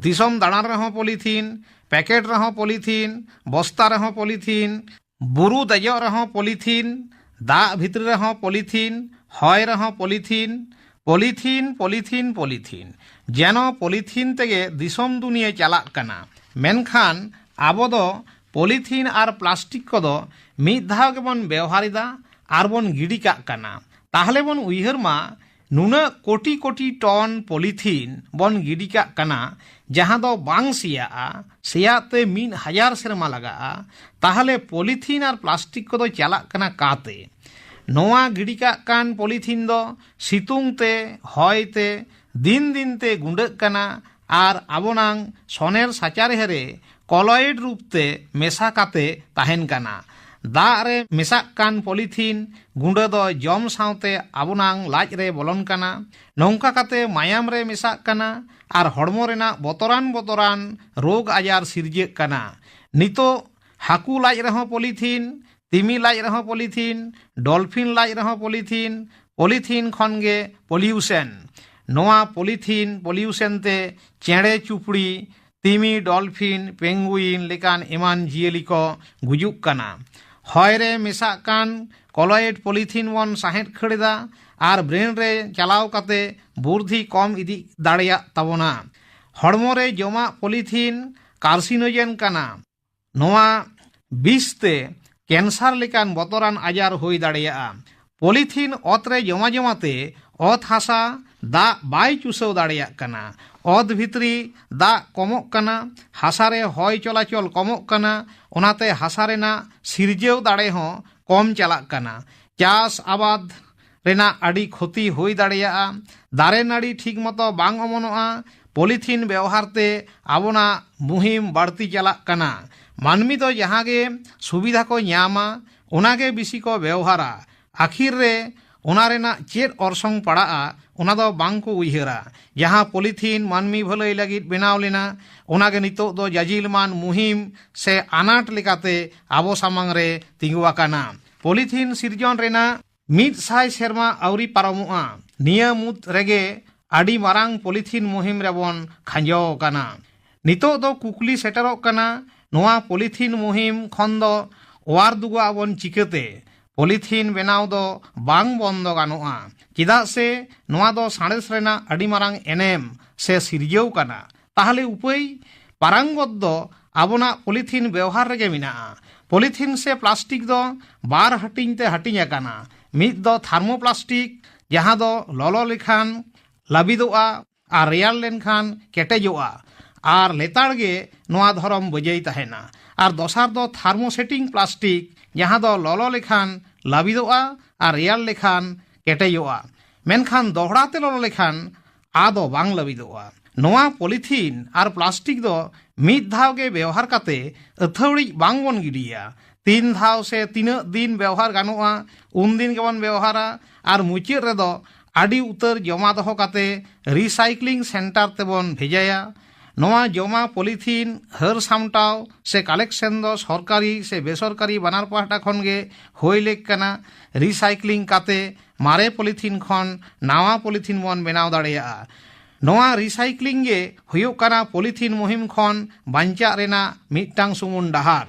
ᱫᱤᱥᱚᱢ ᱫᱟᱬᱟᱱ ᱨᱮᱦᱚᱸ ᱯᱚᱞᱤᱛᱷᱤᱱ, ᱯᱮᱠᱮᱴ ᱨᱮᱦᱚᱸ ᱯᱚᱞᱤᱛᱷᱤᱱ, ᱵᱚᱥᱛᱟ ᱨᱮᱦᱚᱸ ᱯᱚᱞᱤᱛᱷᱤᱱ, ᱵᱩᱨᱩ ᱫᱮᱡᱚᱜ ᱨᱮᱦᱚᱸ ᱯᱚᱞᱤᱛᱷᱤᱱ, ᱫᱟᱜ ᱵᱷᱤᱛᱨᱤ ᱨᱮᱦᱚᱸ ᱯᱚᱞᱤᱛᱷᱤᱱ, ᱦᱚᱭ ᱨᱮᱦᱚᱸ ᱯᱚᱞᱤᱛᱷᱤᱱ, ᱯᱚᱞᱤᱛᱷᱤᱱ, ᱯᱚᱞᱤᱛᱷᱤᱱ, ᱯᱚᱞᱤᱛᱷᱤᱱ᱾ ᱡᱮᱱᱚ ᱯᱚᱞᱤᱛᱷᱤᱱ ᱛᱮᱜᱮ ᱫᱤᱥᱚᱢ ᱫᱩᱱᱤᱭᱟᱹ ᱪᱟᱞᱟᱜ ᱠᱟᱱᱟ᱾ ᱢᱮᱱᱠᱷᱟᱱ ᱟᱵᱚ ᱫᱚ ᱯᱚᱞᱤᱛᱷᱤᱱ ᱟᱨ ᱯᱞᱟᱥᱴᱤᱠ ᱠᱚᱫᱚ ᱢᱤᱫ ᱫᱷᱟᱣ ᱜᱮᱵᱚᱱ ᱵᱮᱣᱦᱟᱨ ᱮᱫᱟ ᱟᱨ ᱵᱚᱱ ᱜᱤᱰᱤ ᱠᱟᱜ ᱠᱟᱱᱟ᱾ ᱛᱟᱦᱞᱮ ᱵᱚᱱ ᱩᱭᱦᱟᱹᱨ ᱢᱟ, ᱱᱩᱱᱟᱹᱜ ᱠᱳᱴᱤ ᱠᱳᱴᱤ ᱴᱚᱱ ᱯᱚᱞᱤᱛᱷᱤᱱ ᱵᱚᱱ ᱜᱤᱰᱤ ᱠᱟᱜ ᱠᱟᱱᱟ, ᱡᱟᱦᱟᱸ ᱫᱚ ᱵᱟᱝ ᱥᱮᱭᱟᱜᱼᱟ, ᱥᱮᱭᱟᱜ ᱛᱮ ᱢᱤᱫ ᱦᱟᱡᱟᱨ ᱥᱮᱨᱢᱟ ᱞᱟᱜᱟᱜᱼᱟ᱾ ᱛᱟᱦᱞᱮ ᱯᱚᱞᱤᱛᱷᱤᱱ ᱟᱨ ᱯᱞᱟᱥᱴᱤᱠ ᱠᱚᱫᱚ ᱪᱟᱞᱟᱜ ᱠᱟᱱᱟ ᱠᱟᱛᱮ? ᱱᱚᱣᱟ ᱜᱤᱰᱤ ᱠᱟᱜ ᱠᱟᱱ ᱯᱚᱞᱤᱛᱷᱤᱱ ᱫᱚ ᱥᱤᱛᱩᱝ ᱛᱮ, ᱦᱚᱭ ᱛᱮ, ᱫᱤᱱ ᱫᱤᱱ ᱛᱮ ᱜᱩᱸᱰᱟᱹᱜ ᱠᱟᱱᱟ ᱟᱨ ᱟᱵᱚᱱᱟᱝ ᱥᱚᱱᱮᱨ ᱥᱟᱪᱟᱨᱦᱮ ᱨᱮ ᱠᱚᱞᱚᱭᱮᱰ ᱨᱩᱯ ᱛᱮ ᱢᱮᱥᱟ ᱠᱟᱛᱮ ᱛᱟᱦᱮᱱ ᱠᱟᱱᱟ᱾ ᱫᱟᱜ ᱨᱮ ᱢᱮᱥᱟᱜ ᱠᱟᱱ ᱯᱚᱞᱤᱛᱷᱤᱱ ᱜᱩᱸᱰᱟᱹ ᱫᱚ ᱡᱚᱢ ᱥᱟᱶᱛᱮ ᱟᱵᱚᱱᱟᱝ ᱞᱟᱡ ᱨᱮ ᱵᱚᱞᱚᱱ ᱠᱟᱱᱟ᱾ ᱱᱚᱝᱠᱟ ᱠᱟᱛᱮ ᱢᱟᱭᱟᱢ ᱨᱮ ᱢᱮᱥᱟᱜ ᱠᱟᱱᱟ ᱟᱨ ᱦᱚᱲᱢᱚ ᱨᱮᱱᱟᱜ ᱵᱚᱛᱚᱨᱟᱱ ᱵᱚᱛᱚᱨᱟᱱ ᱨᱳᱜᱽ ᱟᱡᱟᱨ ᱥᱤᱨᱡᱟᱹᱜ ᱠᱟᱱᱟ᱾ ᱱᱤᱛᱚᱜ ᱦᱟᱹᱠᱩ ᱞᱟᱡ ᱨᱮᱦᱚᱸ ᱯᱚᱞᱤᱛᱷᱤᱱ, ᱛᱤᱢᱤ ᱞᱟᱡ ᱨᱮᱦᱚᱸ ᱯᱚᱞᱤᱛᱷᱤᱱ, ᱰᱚᱞᱯᱷᱤᱱ ᱞᱟᱡ ᱨᱮᱦᱚᱸ ᱯᱚᱞᱤᱛᱷᱤᱱ, ᱯᱚᱞᱤᱛᱷᱤᱱ ᱠᱷᱚᱱ ᱜᱮ ᱯᱚᱞᱤᱭᱩᱥᱮᱱ᱾ ᱱᱚᱣᱟ ᱯᱚᱞᱤᱛᱷᱤᱱ ᱯᱚᱞᱤᱭᱩᱥᱮᱱ ᱛᱮ ᱪᱮᱬᱮ ᱪᱩᱯᱲᱤ, ᱛᱤᱢᱤ, ᱰᱚᱞᱯᱷᱤᱱ, ᱯᱮᱝᱜᱩᱭᱤᱱ ᱞᱮᱠᱟᱱ ᱮᱢᱟᱱ ᱡᱤᱭᱟᱹᱞᱤ ᱠᱚ ᱜᱩᱡᱩᱜ ᱠᱟᱱᱟ᱾ ᱦᱚᱭ ᱨᱮ ᱢᱮᱥᱟᱜ ᱠᱟᱱ ᱠᱚᱞᱚᱭᱮᱰ ᱯᱚᱞᱤᱛᱷᱤᱱ ᱵᱚᱱ ᱥᱟᱦᱮᱸᱫ ᱠᱷᱟᱹᱲ ᱮᱫᱟ ᱟᱨ ᱵᱨᱮᱱ ᱨᱮ ᱪᱟᱞᱟᱣ ᱠᱟᱛᱮ ᱵᱩᱨᱫᱷᱤ ᱠᱚᱢ ᱤᱫᱤ ᱫᱟᱲᱮᱭᱟᱜ ᱛᱟᱵᱚᱱᱟ᱾ ᱦᱚᱲᱢᱚ ᱨᱮ ᱡᱚᱢᱟᱜ ᱯᱚᱞᱤᱛᱷᱤᱱ ᱠᱟᱨᱥᱤᱱᱳᱡᱮᱱ ᱠᱟᱱᱟ᱾ ᱱᱚᱣᱟ ᱵᱤᱥ ᱛᱮ ᱠᱮᱱᱥᱟᱨ ᱞᱮᱠᱟᱱ ᱵᱚᱛᱚᱨᱟᱱ ᱟᱡᱟᱨ ᱦᱩᱭ ᱫᱟᱲᱮᱭᱟᱜᱼᱟ᱾ ᱯᱚᱞᱤᱛᱷᱤᱱ ᱚᱛ ᱨᱮ ᱡᱚᱢᱟ ᱡᱚᱢᱟ ᱛᱮ ᱚᱛ ᱦᱟᱥᱟ ᱫᱟᱜ ᱵᱟᱭ ᱪᱩᱥᱟᱹᱣ ᱫᱟᱲᱮᱭᱟᱜ ᱠᱟᱱᱟ᱾ ᱚᱛ ᱵᱷᱤᱛᱨᱤ ᱫᱟᱜ ᱠᱚᱢᱚᱜ ᱠᱟᱱᱟ, ᱦᱟᱥᱟ ᱨᱮ ᱦᱚᱭ ᱪᱚᱞᱟᱪᱚᱞ ᱠᱚᱢᱚᱜ ᱠᱟᱱᱟ, ᱚᱱᱟᱛᱮ ᱦᱟᱥᱟ ᱨᱮᱱᱟᱜ ᱥᱤᱨᱡᱟᱹᱣ ᱫᱟᱲᱮ ᱦᱚᱸ ᱠᱚᱢ ᱪᱟᱞᱟᱜ ᱠᱟᱱᱟ᱾ ᱪᱟᱥ ᱟᱵᱟᱫ ᱨᱮᱱᱟᱜ ᱟᱹᱰᱤ ᱠᱷᱚᱛᱤ ᱦᱩᱭ ᱫᱟᱲᱮᱭᱟᱜᱼᱟ᱾ ᱫᱟᱨᱮ ᱱᱟᱹᱲᱤ ᱴᱷᱤᱠ ᱢᱚᱛᱚ ᱵᱟᱝ ᱚᱢᱚᱱᱚᱜᱼᱟ᱾ ᱯᱚᱞᱤᱛᱷᱤᱱ ᱵᱮᱣᱦᱟᱨ ᱛᱮ ᱟᱵᱚᱱᱟᱜ ᱢᱩᱦᱤᱢ ᱵᱟᱹᱲᱛᱤ ᱪᱟᱞᱟᱜ ᱠᱟᱱᱟ᱾ ᱢᱟᱹᱱᱢᱤ ᱫᱚ ᱡᱟᱦᱟᱸ ᱜᱮ ᱥᱩᱵᱤᱫᱷᱟ ᱠᱚ ᱧᱟᱢᱟ, ᱚᱱᱟ ᱜᱮ ᱵᱤᱥᱤ ᱠᱚ ᱵᱮᱣᱦᱟᱨᱟ᱾ ᱟᱹᱠᱷᱤᱨ ᱨᱮ ᱚᱱᱟ ᱨᱮᱱᱟᱜ ᱪᱮᱫ ᱚᱨᱥᱚᱝ ᱯᱟᱲᱟᱜᱼᱟ, ᱚᱱᱟ ᱫᱚ ᱵᱟᱝ ᱠᱚ ᱩᱭᱦᱟᱹᱨᱟ᱾ ᱡᱟᱦᱟᱸ ᱯᱚᱞᱤᱛᱷᱤᱱ ᱢᱟᱹᱱᱢᱤ ᱵᱷᱟᱹᱞᱟᱹᱭ ᱞᱟᱹᱜᱤᱫ ᱵᱮᱱᱟᱣ ᱞᱮᱱᱟ, ᱚᱱᱟ ᱜᱮ ᱱᱤᱛᱚᱜ ᱫᱚ ᱡᱟᱡᱤᱞᱢᱟᱱ ᱢᱩᱦᱤᱢ ᱥᱮ ᱟᱱᱟᱴ ᱞᱮᱠᱟᱛᱮ ᱟᱵᱚ ᱥᱟᱢᱟᱝ ᱨᱮ ᱛᱤᱸᱜᱩ ᱟᱠᱟᱱᱟ᱾ ᱯᱚᱞᱤᱛᱷᱤᱱ ᱥᱤᱨᱡᱚᱱ ᱨᱮᱱᱟᱜ ᱢᱤᱫ ᱥᱟᱭ ᱥᱮᱨᱢᱟ ᱟᱹᱣᱨᱤ ᱯᱟᱨᱚᱢᱚᱜᱼᱟ, ᱱᱤᱭᱟᱹ ᱢᱩᱫᱽ ᱨᱮᱜᱮ ᱟᱹᱰᱤ ᱢᱟᱨᱟᱝ ᱯᱚᱞᱤᱛᱷᱤᱱ ᱢᱩᱦᱤᱢ ᱨᱮᱵᱚᱱ ᱠᱷᱟᱸᱡᱚ ᱟᱠᱟᱱᱟ᱾ ᱱᱤᱛᱚᱜ ᱫᱚ ᱠᱩᱠᱞᱤ ᱥᱮᱴᱮᱨᱚᱜ ᱠᱟᱱᱟ, ᱱᱚᱣᱟ ᱯᱚᱞᱤᱛᱷᱤᱱ ᱢᱩᱦᱤᱢ ᱠᱷᱚᱱ ᱫᱚ ᱚᱣᱟᱨ ᱫᱩᱜᱩ ᱟᱵᱚᱱ ᱪᱤᱠᱟᱹᱛᱮ? ᱯᱚᱞᱤᱛᱷᱤᱱ ᱵᱮᱱᱟᱣ ᱫᱚ ᱵᱟᱝ ᱵᱚᱱᱫᱚ ᱜᱟᱱᱚᱜᱼᱟ, ᱪᱮᱫᱟᱜ ᱥᱮ ᱱᱚᱣᱟ ᱫᱚ ᱥᱟᱬᱮᱥ ᱨᱮᱱᱟᱜ ᱟᱹᱰᱤ ᱢᱟᱨᱟᱝ ᱮᱱᱮᱢ ᱥᱮ ᱥᱤᱨᱡᱟᱹᱣ ᱠᱟᱱᱟ᱾ ᱛᱟᱦᱞᱮ ᱩᱯᱟᱹᱭ? ᱯᱟᱨᱟᱝᱜᱚᱛ ᱫᱚ ᱟᱵᱚᱱᱟᱜ ᱯᱚᱞᱤᱛᱷᱤᱱ ᱵᱮᱣᱦᱟᱨ ᱨᱮᱜᱮ ᱢᱮᱱᱟᱜᱼᱟ᱾ ᱯᱚᱞᱤᱛᱷᱤᱱ ᱥᱮ ᱯᱞᱟᱥᱴᱤᱠ ᱫᱚ ᱵᱟᱨ ᱦᱟᱹᱴᱤᱧ ᱛᱮ ᱦᱟᱹᱴᱤᱧ ᱟᱠᱟᱱᱟ᱾ ᱢᱤᱫ ᱫᱚ ᱛᱷᱟᱨᱢᱳᱯᱞᱟᱥᱴᱤᱠ, ᱡᱟᱦᱟᱸ ᱫᱚ ᱞᱚᱞᱚ ᱞᱮᱠᱷᱟᱱ ᱞᱟᱹᱵᱤᱫᱚᱜᱼᱟ ᱟᱨ ᱨᱮᱭᱟᱲ ᱞᱮᱱᱠᱷᱟᱱ ᱠᱮᱴᱮᱡᱚᱜᱼᱟ, ᱟᱨ ᱞᱮᱛᱟᱲ ᱜᱮ ᱱᱚᱣᱟ ᱫᱷᱚᱨᱚᱢ ᱵᱟᱹᱡᱟᱹᱭ ᱛᱟᱦᱮᱱᱟ᱾ ᱟᱨ ᱫᱚᱥᱟᱨ ᱫᱚ ᱛᱷᱟᱨᱢᱳᱥᱮᱴᱤᱝ ᱯᱞᱟᱥᱴᱤᱠ, ᱡᱟᱦᱟᱸ ᱫᱚ ᱞᱚᱞᱚ ᱞᱮᱠᱷᱟᱱ ᱞᱟᱹᱵᱤᱫᱚᱜᱼᱟ ᱟᱨ ᱨᱮᱭᱟᱲ ᱞᱮᱠᱷᱟᱱ ᱠᱮᱴᱮᱡᱚᱜᱼᱟ, ᱢᱮᱱᱠᱷᱟᱱ ᱫᱚᱦᱲᱟ ᱛᱮ ᱞᱚᱞᱚ ᱞᱮᱠᱷᱟᱱ ᱟᱫᱚ ᱵᱟᱝ ᱞᱟᱹᱵᱤᱫᱚᱜᱼᱟ᱾ ᱱᱚᱣᱟ ᱯᱚᱞᱤᱛᱷᱤᱱ ᱟᱨ ᱯᱞᱟᱥᱴᱤᱠ ᱫᱚ ᱢᱤᱫ ᱫᱷᱟᱣ ᱜᱮ ᱵᱮᱣᱦᱟᱨ ᱠᱟᱛᱮ ᱟᱹᱛᱷᱟᱹᱣᱲᱤᱡ ᱵᱟᱝ ᱵᱚᱱ ᱜᱤᱰᱤᱭᱟ᱾ ᱛᱤᱱ ᱫᱷᱟᱣ ᱥᱮ ᱛᱤᱱᱟᱹᱜ ᱫᱤᱱ ᱵᱮᱣᱦᱟᱨ ᱜᱟᱱᱚᱜᱼᱟ, ᱩᱱ ᱫᱤᱱ ᱜᱮᱵᱚᱱ ᱵᱮᱣᱦᱟᱨᱟ᱾ ᱟᱨ ᱢᱩᱪᱟᱹᱫ ᱨᱮᱫᱚ ᱟᱹᱰᱤ ᱩᱛᱟᱹᱨ ᱡᱚᱢᱟ ᱫᱚᱦᱚ ᱠᱟᱛᱮ ᱨᱤᱥᱟᱭᱠᱞᱤᱝ ᱥᱮᱱᱴᱟᱨ ᱛᱮᱵᱚᱱ ᱵᱷᱮᱡᱟᱭᱟ᱾ ᱱᱚᱣᱟ ᱡᱚᱢᱟ ᱯᱚᱞᱤᱛᱷᱤᱱ ᱦᱟᱹᱨ ᱥᱟᱢᱴᱟᱣ ᱥᱮ ᱠᱟᱞᱮᱠᱥᱚᱱ ᱫᱚ ᱥᱚᱨᱠᱟᱨᱤ ᱥᱮ ᱵᱮᱥᱚᱨᱠᱟᱨᱤ ᱵᱟᱱᱟᱨ ᱯᱟᱦᱴᱟ ᱠᱷᱚᱱ ᱜᱮ ᱦᱩᱭ ᱞᱮᱠ ᱠᱟᱱᱟ᱾ ᱨᱤᱥᱟᱭᱠᱞᱤᱝ ᱠᱟᱛᱮ ᱢᱟᱨᱮ ᱯᱚᱞᱤᱛᱷᱤᱱ ᱠᱷᱚᱱ ᱱᱟᱣᱟ ᱯᱚᱞᱤᱛᱷᱤᱱ ᱵᱚᱱ ᱵᱮᱱᱟᱣ ᱫᱟᱲᱮᱭᱟᱜᱼᱟ᱾ ᱱᱚᱣᱟ ᱨᱤᱥᱟᱭᱠᱞᱤᱝ ᱜᱮ ᱦᱩᱭᱩᱜ ᱠᱟᱱᱟ ᱯᱚᱞᱤᱛᱷᱤᱱ ᱢᱩᱦᱤᱢ ᱠᱷᱚᱱ ᱵᱟᱧᱪᱟᱜ ᱨᱮᱱᱟᱜ ᱢᱤᱫᱴᱟᱝ ᱥᱩᱢᱩᱝ ᱰᱟᱦᱟᱨ᱾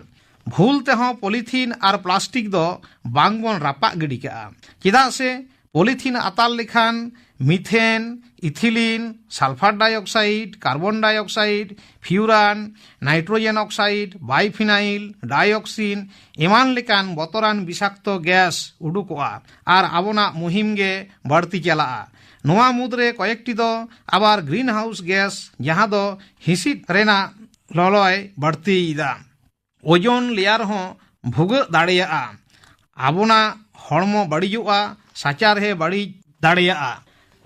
ᱵᱷᱩᱞ ᱛᱮᱦᱚᱸ ᱯᱚᱞᱤᱛᱷᱤᱱ ᱟᱨ ᱯᱞᱟᱥᱴᱤᱠ ᱫᱚ ᱵᱟᱝ ᱵᱚᱱ ᱨᱟᱯᱟᱜ ᱜᱤᱰᱤ ᱠᱟᱜᱼᱟ, ᱪᱮᱫᱟᱜ ᱥᱮ ᱯᱚᱞᱤᱛᱷᱤᱱ ᱟᱛᱟᱨ ᱞᱮᱠᱷᱟᱱ methane, ethylene, sulphur dioxide, carbon dioxide, furan, nitrogen oxide, biphenyl, dioxin ᱮᱢᱟᱱ ᱞᱮᱠᱟᱱ ᱵᱚᱛᱚᱨᱟᱱ ᱵᱤᱥᱟᱠᱛᱚ ᱜᱮᱥ ᱩᱰᱩᱠᱚᱜᱼᱟ ᱟᱨ ᱟᱵᱚᱱᱟᱜ ᱢᱩᱦᱤᱢ ᱜᱮ ᱵᱟᱹᱲᱛᱤ ᱪᱟᱞᱟᱜᱼᱟ᱾ ᱱᱚᱣᱟ ᱢᱩᱫᱽᱨᱮ ᱠᱚᱭᱮᱠᱴᱤ ᱫᱚ ᱟᱵᱟᱨ ᱜᱨᱤᱱ ᱦᱟᱣᱩᱥ ᱜᱮᱥ, ᱡᱟᱦᱟᱸ ᱫᱚ ᱦᱤᱸᱥᱤᱫ ᱨᱮᱱᱟᱜ ᱞᱚᱞᱚᱭ ᱵᱟᱹᱲᱛᱤᱭᱮᱫᱟ᱾ ᱳᱡᱳᱱ ᱞᱮᱭᱟᱨ ᱦᱚᱸ ᱵᱷᱩᱜᱟᱹᱜ ᱫᱟᱲᱮᱭᱟᱜᱼᱟ᱾ ᱟᱵᱚᱱᱟᱜ ᱦᱚᱲᱢᱚ ᱵᱟᱹᱲᱤᱡᱚᱜᱼᱟ, ᱥᱟᱪᱟᱨᱦᱮ ᱵᱟᱹᱲᱤᱡ ᱫᱟᱲᱮᱭᱟᱜᱼᱟ᱾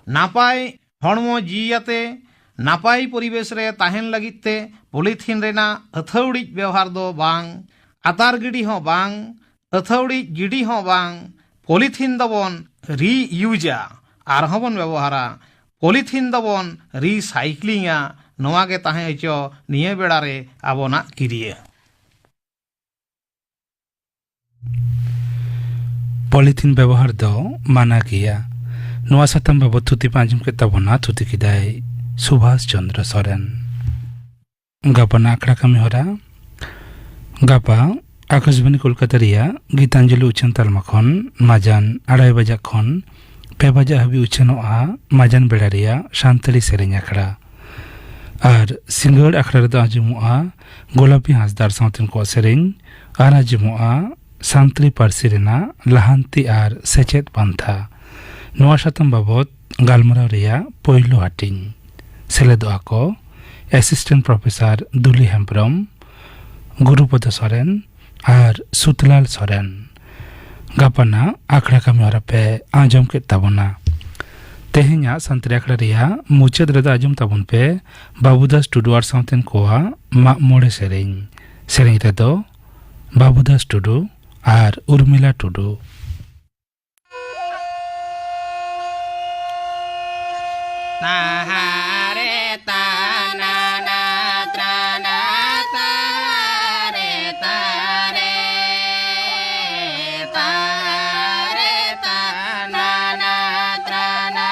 ᱱᱟᱯᱟᱭ ᱦᱚᱲᱢᱚ ᱡᱤᱣᱤᱭᱟᱛᱮ ᱱᱟᱯᱟᱭ ᱯᱚᱨᱤᱵᱮᱥ ᱨᱮ ᱛᱟᱦᱮᱱ ᱞᱟᱹᱜᱤᱫ ᱛᱮ ᱯᱚᱞᱤᱛᱷᱤᱱ ᱨᱮᱱᱟᱜ ᱟᱹᱛᱷᱟᱹᱣᱲᱤᱡ ᱵᱮᱣᱦᱟᱨ ᱫᱚ ᱵᱟᱝ, ᱟᱛᱟᱨ ᱜᱤᱰᱤ ᱦᱚᱸ ᱵᱟᱝ, ᱟᱹᱛᱷᱟᱹᱣᱲᱤᱡ ᱜᱤᱰᱤ ᱦᱚᱸ ᱵᱟᱝ, ᱯᱚᱞᱤᱛᱷᱤᱱ ᱫᱚᱵᱚᱱ ᱨᱤᱭᱩᱡᱟ, ᱟᱨᱦᱚᱸ ᱵᱚᱱ ᱵᱮᱵᱚᱦᱟᱨᱟ᱾ ᱯᱚᱞᱤᱛᱷᱤᱱ ᱫᱚᱵᱚᱱ ᱨᱤᱥᱟᱭᱠᱞᱤᱝᱟ᱾ ᱱᱚᱣᱟ ᱜᱮ ᱛᱟᱦᱮᱸ ᱦᱚᱪᱚ ᱱᱤᱭᱟᱹ ᱵᱮᱲᱟ ᱨᱮ ᱟᱵᱚᱱᱟᱜ ᱠᱤᱨᱤᱭᱟᱹ᱾ ᱯᱚᱞᱤᱛᱷᱤᱱ ᱵᱮᱵᱚᱦᱟᱨ ᱫᱚ ᱢᱟᱱᱟ ᱜᱮᱭᱟ᱾ ᱱᱚᱣᱟ ᱥᱟᱛᱟᱢ ᱵᱟᱵᱚᱛ ᱛᱷᱩᱛᱤ ᱯᱮ ᱟᱸᱡᱚᱢ ᱠᱮᱫ ᱛᱟᱵᱚᱱᱟ, ᱛᱷᱩᱛᱤ ᱠᱮᱫᱟᱭ ᱥᱩᱵᱷᱟᱥ ᱪᱚᱱᱫᱨᱚ ᱥᱚᱨᱮᱱ᱾ ᱜᱟᱯᱟᱱᱟᱜ ᱟᱠᱷᱲᱟ ᱠᱟᱹᱢᱤ ᱦᱚᱨᱟ᱾ ᱜᱟᱯᱟ ᱟᱠᱟᱥᱵᱟᱱᱤ ᱠᱳᱞᱠᱟᱛᱟ ᱨᱮᱭᱟᱜ ᱜᱤᱛᱟᱧᱡᱚᱞᱤ ᱩᱪᱷᱟᱹᱱ ᱛᱟᱞᱢᱟ ᱠᱷᱚᱱ ᱢᱟᱡᱟᱱ ᱟᱲᱟᱭ ᱵᱟᱡᱟᱜ ᱠᱷᱚᱱ ᱯᱮ ᱵᱟᱡᱟᱜ ᱦᱟᱹᱵᱤᱡ ᱩᱪᱷᱟᱹᱱᱚᱜᱼᱟ ᱢᱟᱡᱟᱱ ᱵᱮᱲᱟ ᱨᱮᱭᱟᱜ ᱥᱟᱱᱛᱟᱲᱤ ᱥᱮᱨᱮᱧ ᱟᱠᱷᱲᱟ᱾ ᱟᱨ ᱥᱤᱸᱜᱟᱹᱲ ᱟᱠᱷᱲᱟ ᱨᱮᱫᱚ ᱟᱸᱡᱚᱢᱚᱜᱼᱟ ᱜᱳᱞᱟᱯᱤ ᱦᱟᱸᱥᱫᱟᱜ ᱥᱟᱶᱛᱮᱱ ᱠᱚᱣᱟᱜ ᱥᱮᱨᱮᱧ ᱟᱨ ᱟᱸᱡᱚᱢᱚᱜᱼᱟ ᱥᱟᱱᱛᱟᱲᱤ ᱯᱟᱹᱨᱥᱤ ᱨᱮᱱᱟᱜ ᱞᱟᱦᱟᱱᱛᱤ ᱟᱨ ᱥᱮᱪᱮᱫ ᱯᱟᱱᱛᱷᱟ᱾ ᱱᱚᱣᱟ ᱥᱟᱛᱟᱢ ᱵᱟᱵᱚᱛ ᱜᱟᱞᱢᱟᱨᱟᱣ ᱨᱮᱭᱟᱜ ᱯᱳᱭᱞᱳ ᱦᱟᱹᱴᱤᱧ᱾ ᱥᱮᱞᱮᱫᱚᱜᱼᱟ ᱠᱚ ᱮᱥᱤᱥᱴᱮᱱᱴ ᱯᱨᱚᱯᱷᱮᱥᱚᱨ ᱫᱩᱞᱤ ᱦᱮᱢᱵᱽᱨᱚᱢ, ᱜᱩᱨᱩᱯᱚᱫᱚ ᱥᱚᱨᱮᱱ ᱟᱨ ᱥᱩᱛᱞᱟᱞ ᱥᱚᱨᱮᱱ᱾ ᱜᱟᱯᱟᱱᱟᱜ ᱟᱠᱷᱲᱟ ᱠᱟᱹᱢᱤ ᱦᱚᱨᱟ ᱯᱮ ᱟᱸᱡᱚᱢ ᱠᱮᱫ ᱛᱟᱵᱚᱱᱟ᱾ ᱛᱮᱦᱮᱧᱟᱜ ᱥᱟᱱᱛᱟᱲᱤ ᱟᱠᱷᱲᱟ ᱨᱮᱭᱟᱜ ᱢᱩᱪᱟᱹᱫ ᱨᱮᱫᱚ ᱟᱸᱡᱚᱢ ᱛᱟᱵᱚᱱ ᱯᱮ ᱵᱟᱹᱵᱩᱫᱟᱥ ᱴᱩᱰᱩ ᱟᱨ ᱥᱟᱶᱛᱮᱱ ᱠᱚᱣᱟᱜ ᱢᱟᱜ ᱢᱚᱬᱮ ᱥᱮᱨᱮᱧ᱾ ᱥᱮᱨᱮᱧ ᱨᱮᱫᱚ ᱵᱟᱹᱵᱩᱫᱟᱥ ᱴᱩᱰᱩ ᱟᱨ ᱩᱨᱢᱤᱞᱟ ᱴᱩᱰᱩ᱾ ᱛᱟᱦᱟᱨᱮ ᱛᱟᱱᱟᱱᱟ ᱛᱨᱟᱱᱟ ᱛᱟᱦᱟᱨᱮ ᱛᱟᱨᱮ ᱛᱟᱦᱟᱨᱮ ᱛᱟᱱᱟᱱᱟ ᱛᱨᱟᱱᱟ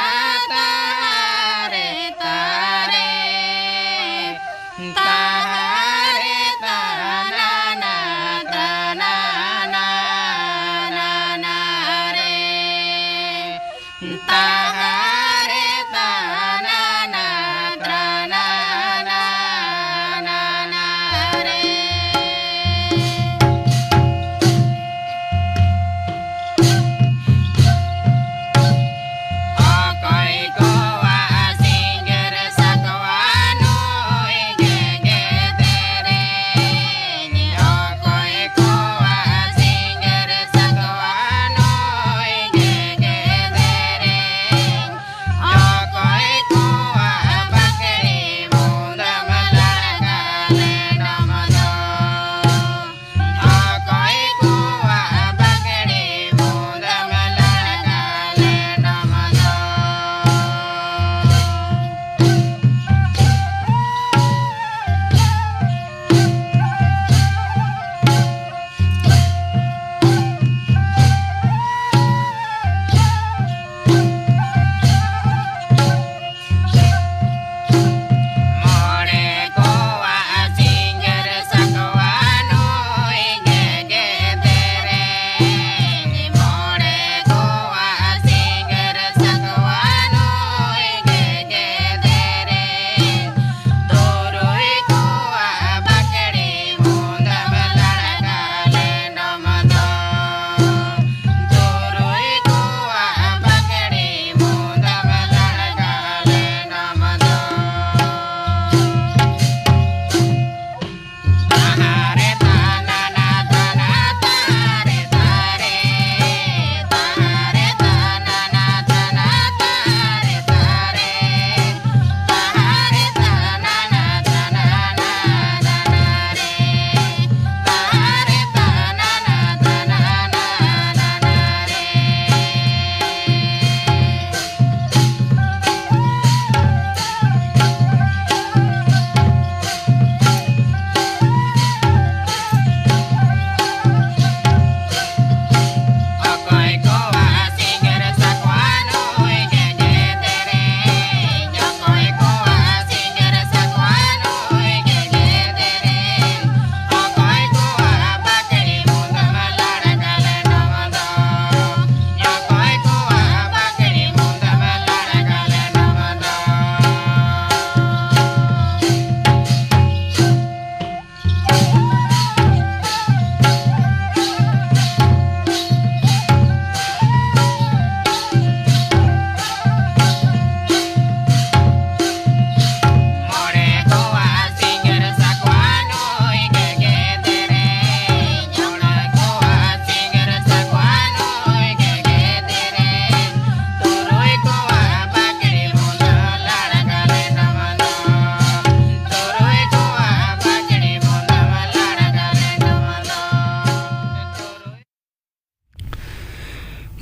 ᱛᱟᱦᱟᱨᱮ ᱛᱟᱨᱮ᱾ ᱛᱟᱦᱟᱨᱮ ᱛᱟᱱᱟᱱᱟ ᱛᱟᱱᱟᱱᱟ ᱱᱟᱱᱟ ᱨᱮ᱾ ᱛᱟᱦᱟᱨᱮ ᱛᱟᱱᱟᱱᱟ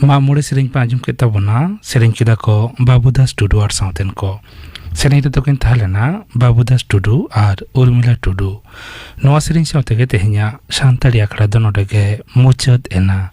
ᱢᱟᱜ ᱢᱚᱬᱮ ᱥᱮᱨᱮᱧ ᱯᱮ ᱟᱸᱡᱚᱢ ᱠᱮᱫ ᱛᱟᱵᱚᱱᱟ᱾ ᱥᱮᱨᱮᱧ ᱠᱮᱫᱟ ᱠᱚ ᱵᱟᱹᱵᱩᱫᱟᱥ ᱴᱩᱰᱩ ᱟᱨ ᱥᱟᱶᱛᱮᱱ ᱠᱚ᱾ ᱥᱮᱨᱮᱧ ᱨᱮᱫᱚ ᱠᱤᱱ ᱛᱟᱦᱮᱸ ᱞᱮᱱᱟ ᱵᱟᱹᱵᱩᱫᱟᱥ ᱴᱩᱰᱩ ᱟᱨ ᱩᱨᱢᱤᱞᱟ ᱴᱩᱰᱩ᱾ ᱱᱚᱣᱟ ᱥᱮᱨᱮᱧ ᱥᱟᱶ ᱛᱮᱜᱮ ᱛᱮᱦᱮᱧᱟᱜ ᱥᱟᱱᱛᱟᱲᱤ ᱟᱠᱷᱲᱟ ᱫᱚ ᱱᱚᱰᱮ ᱜᱮ ᱢᱩᱪᱟᱹᱫ ᱮᱱᱟ᱾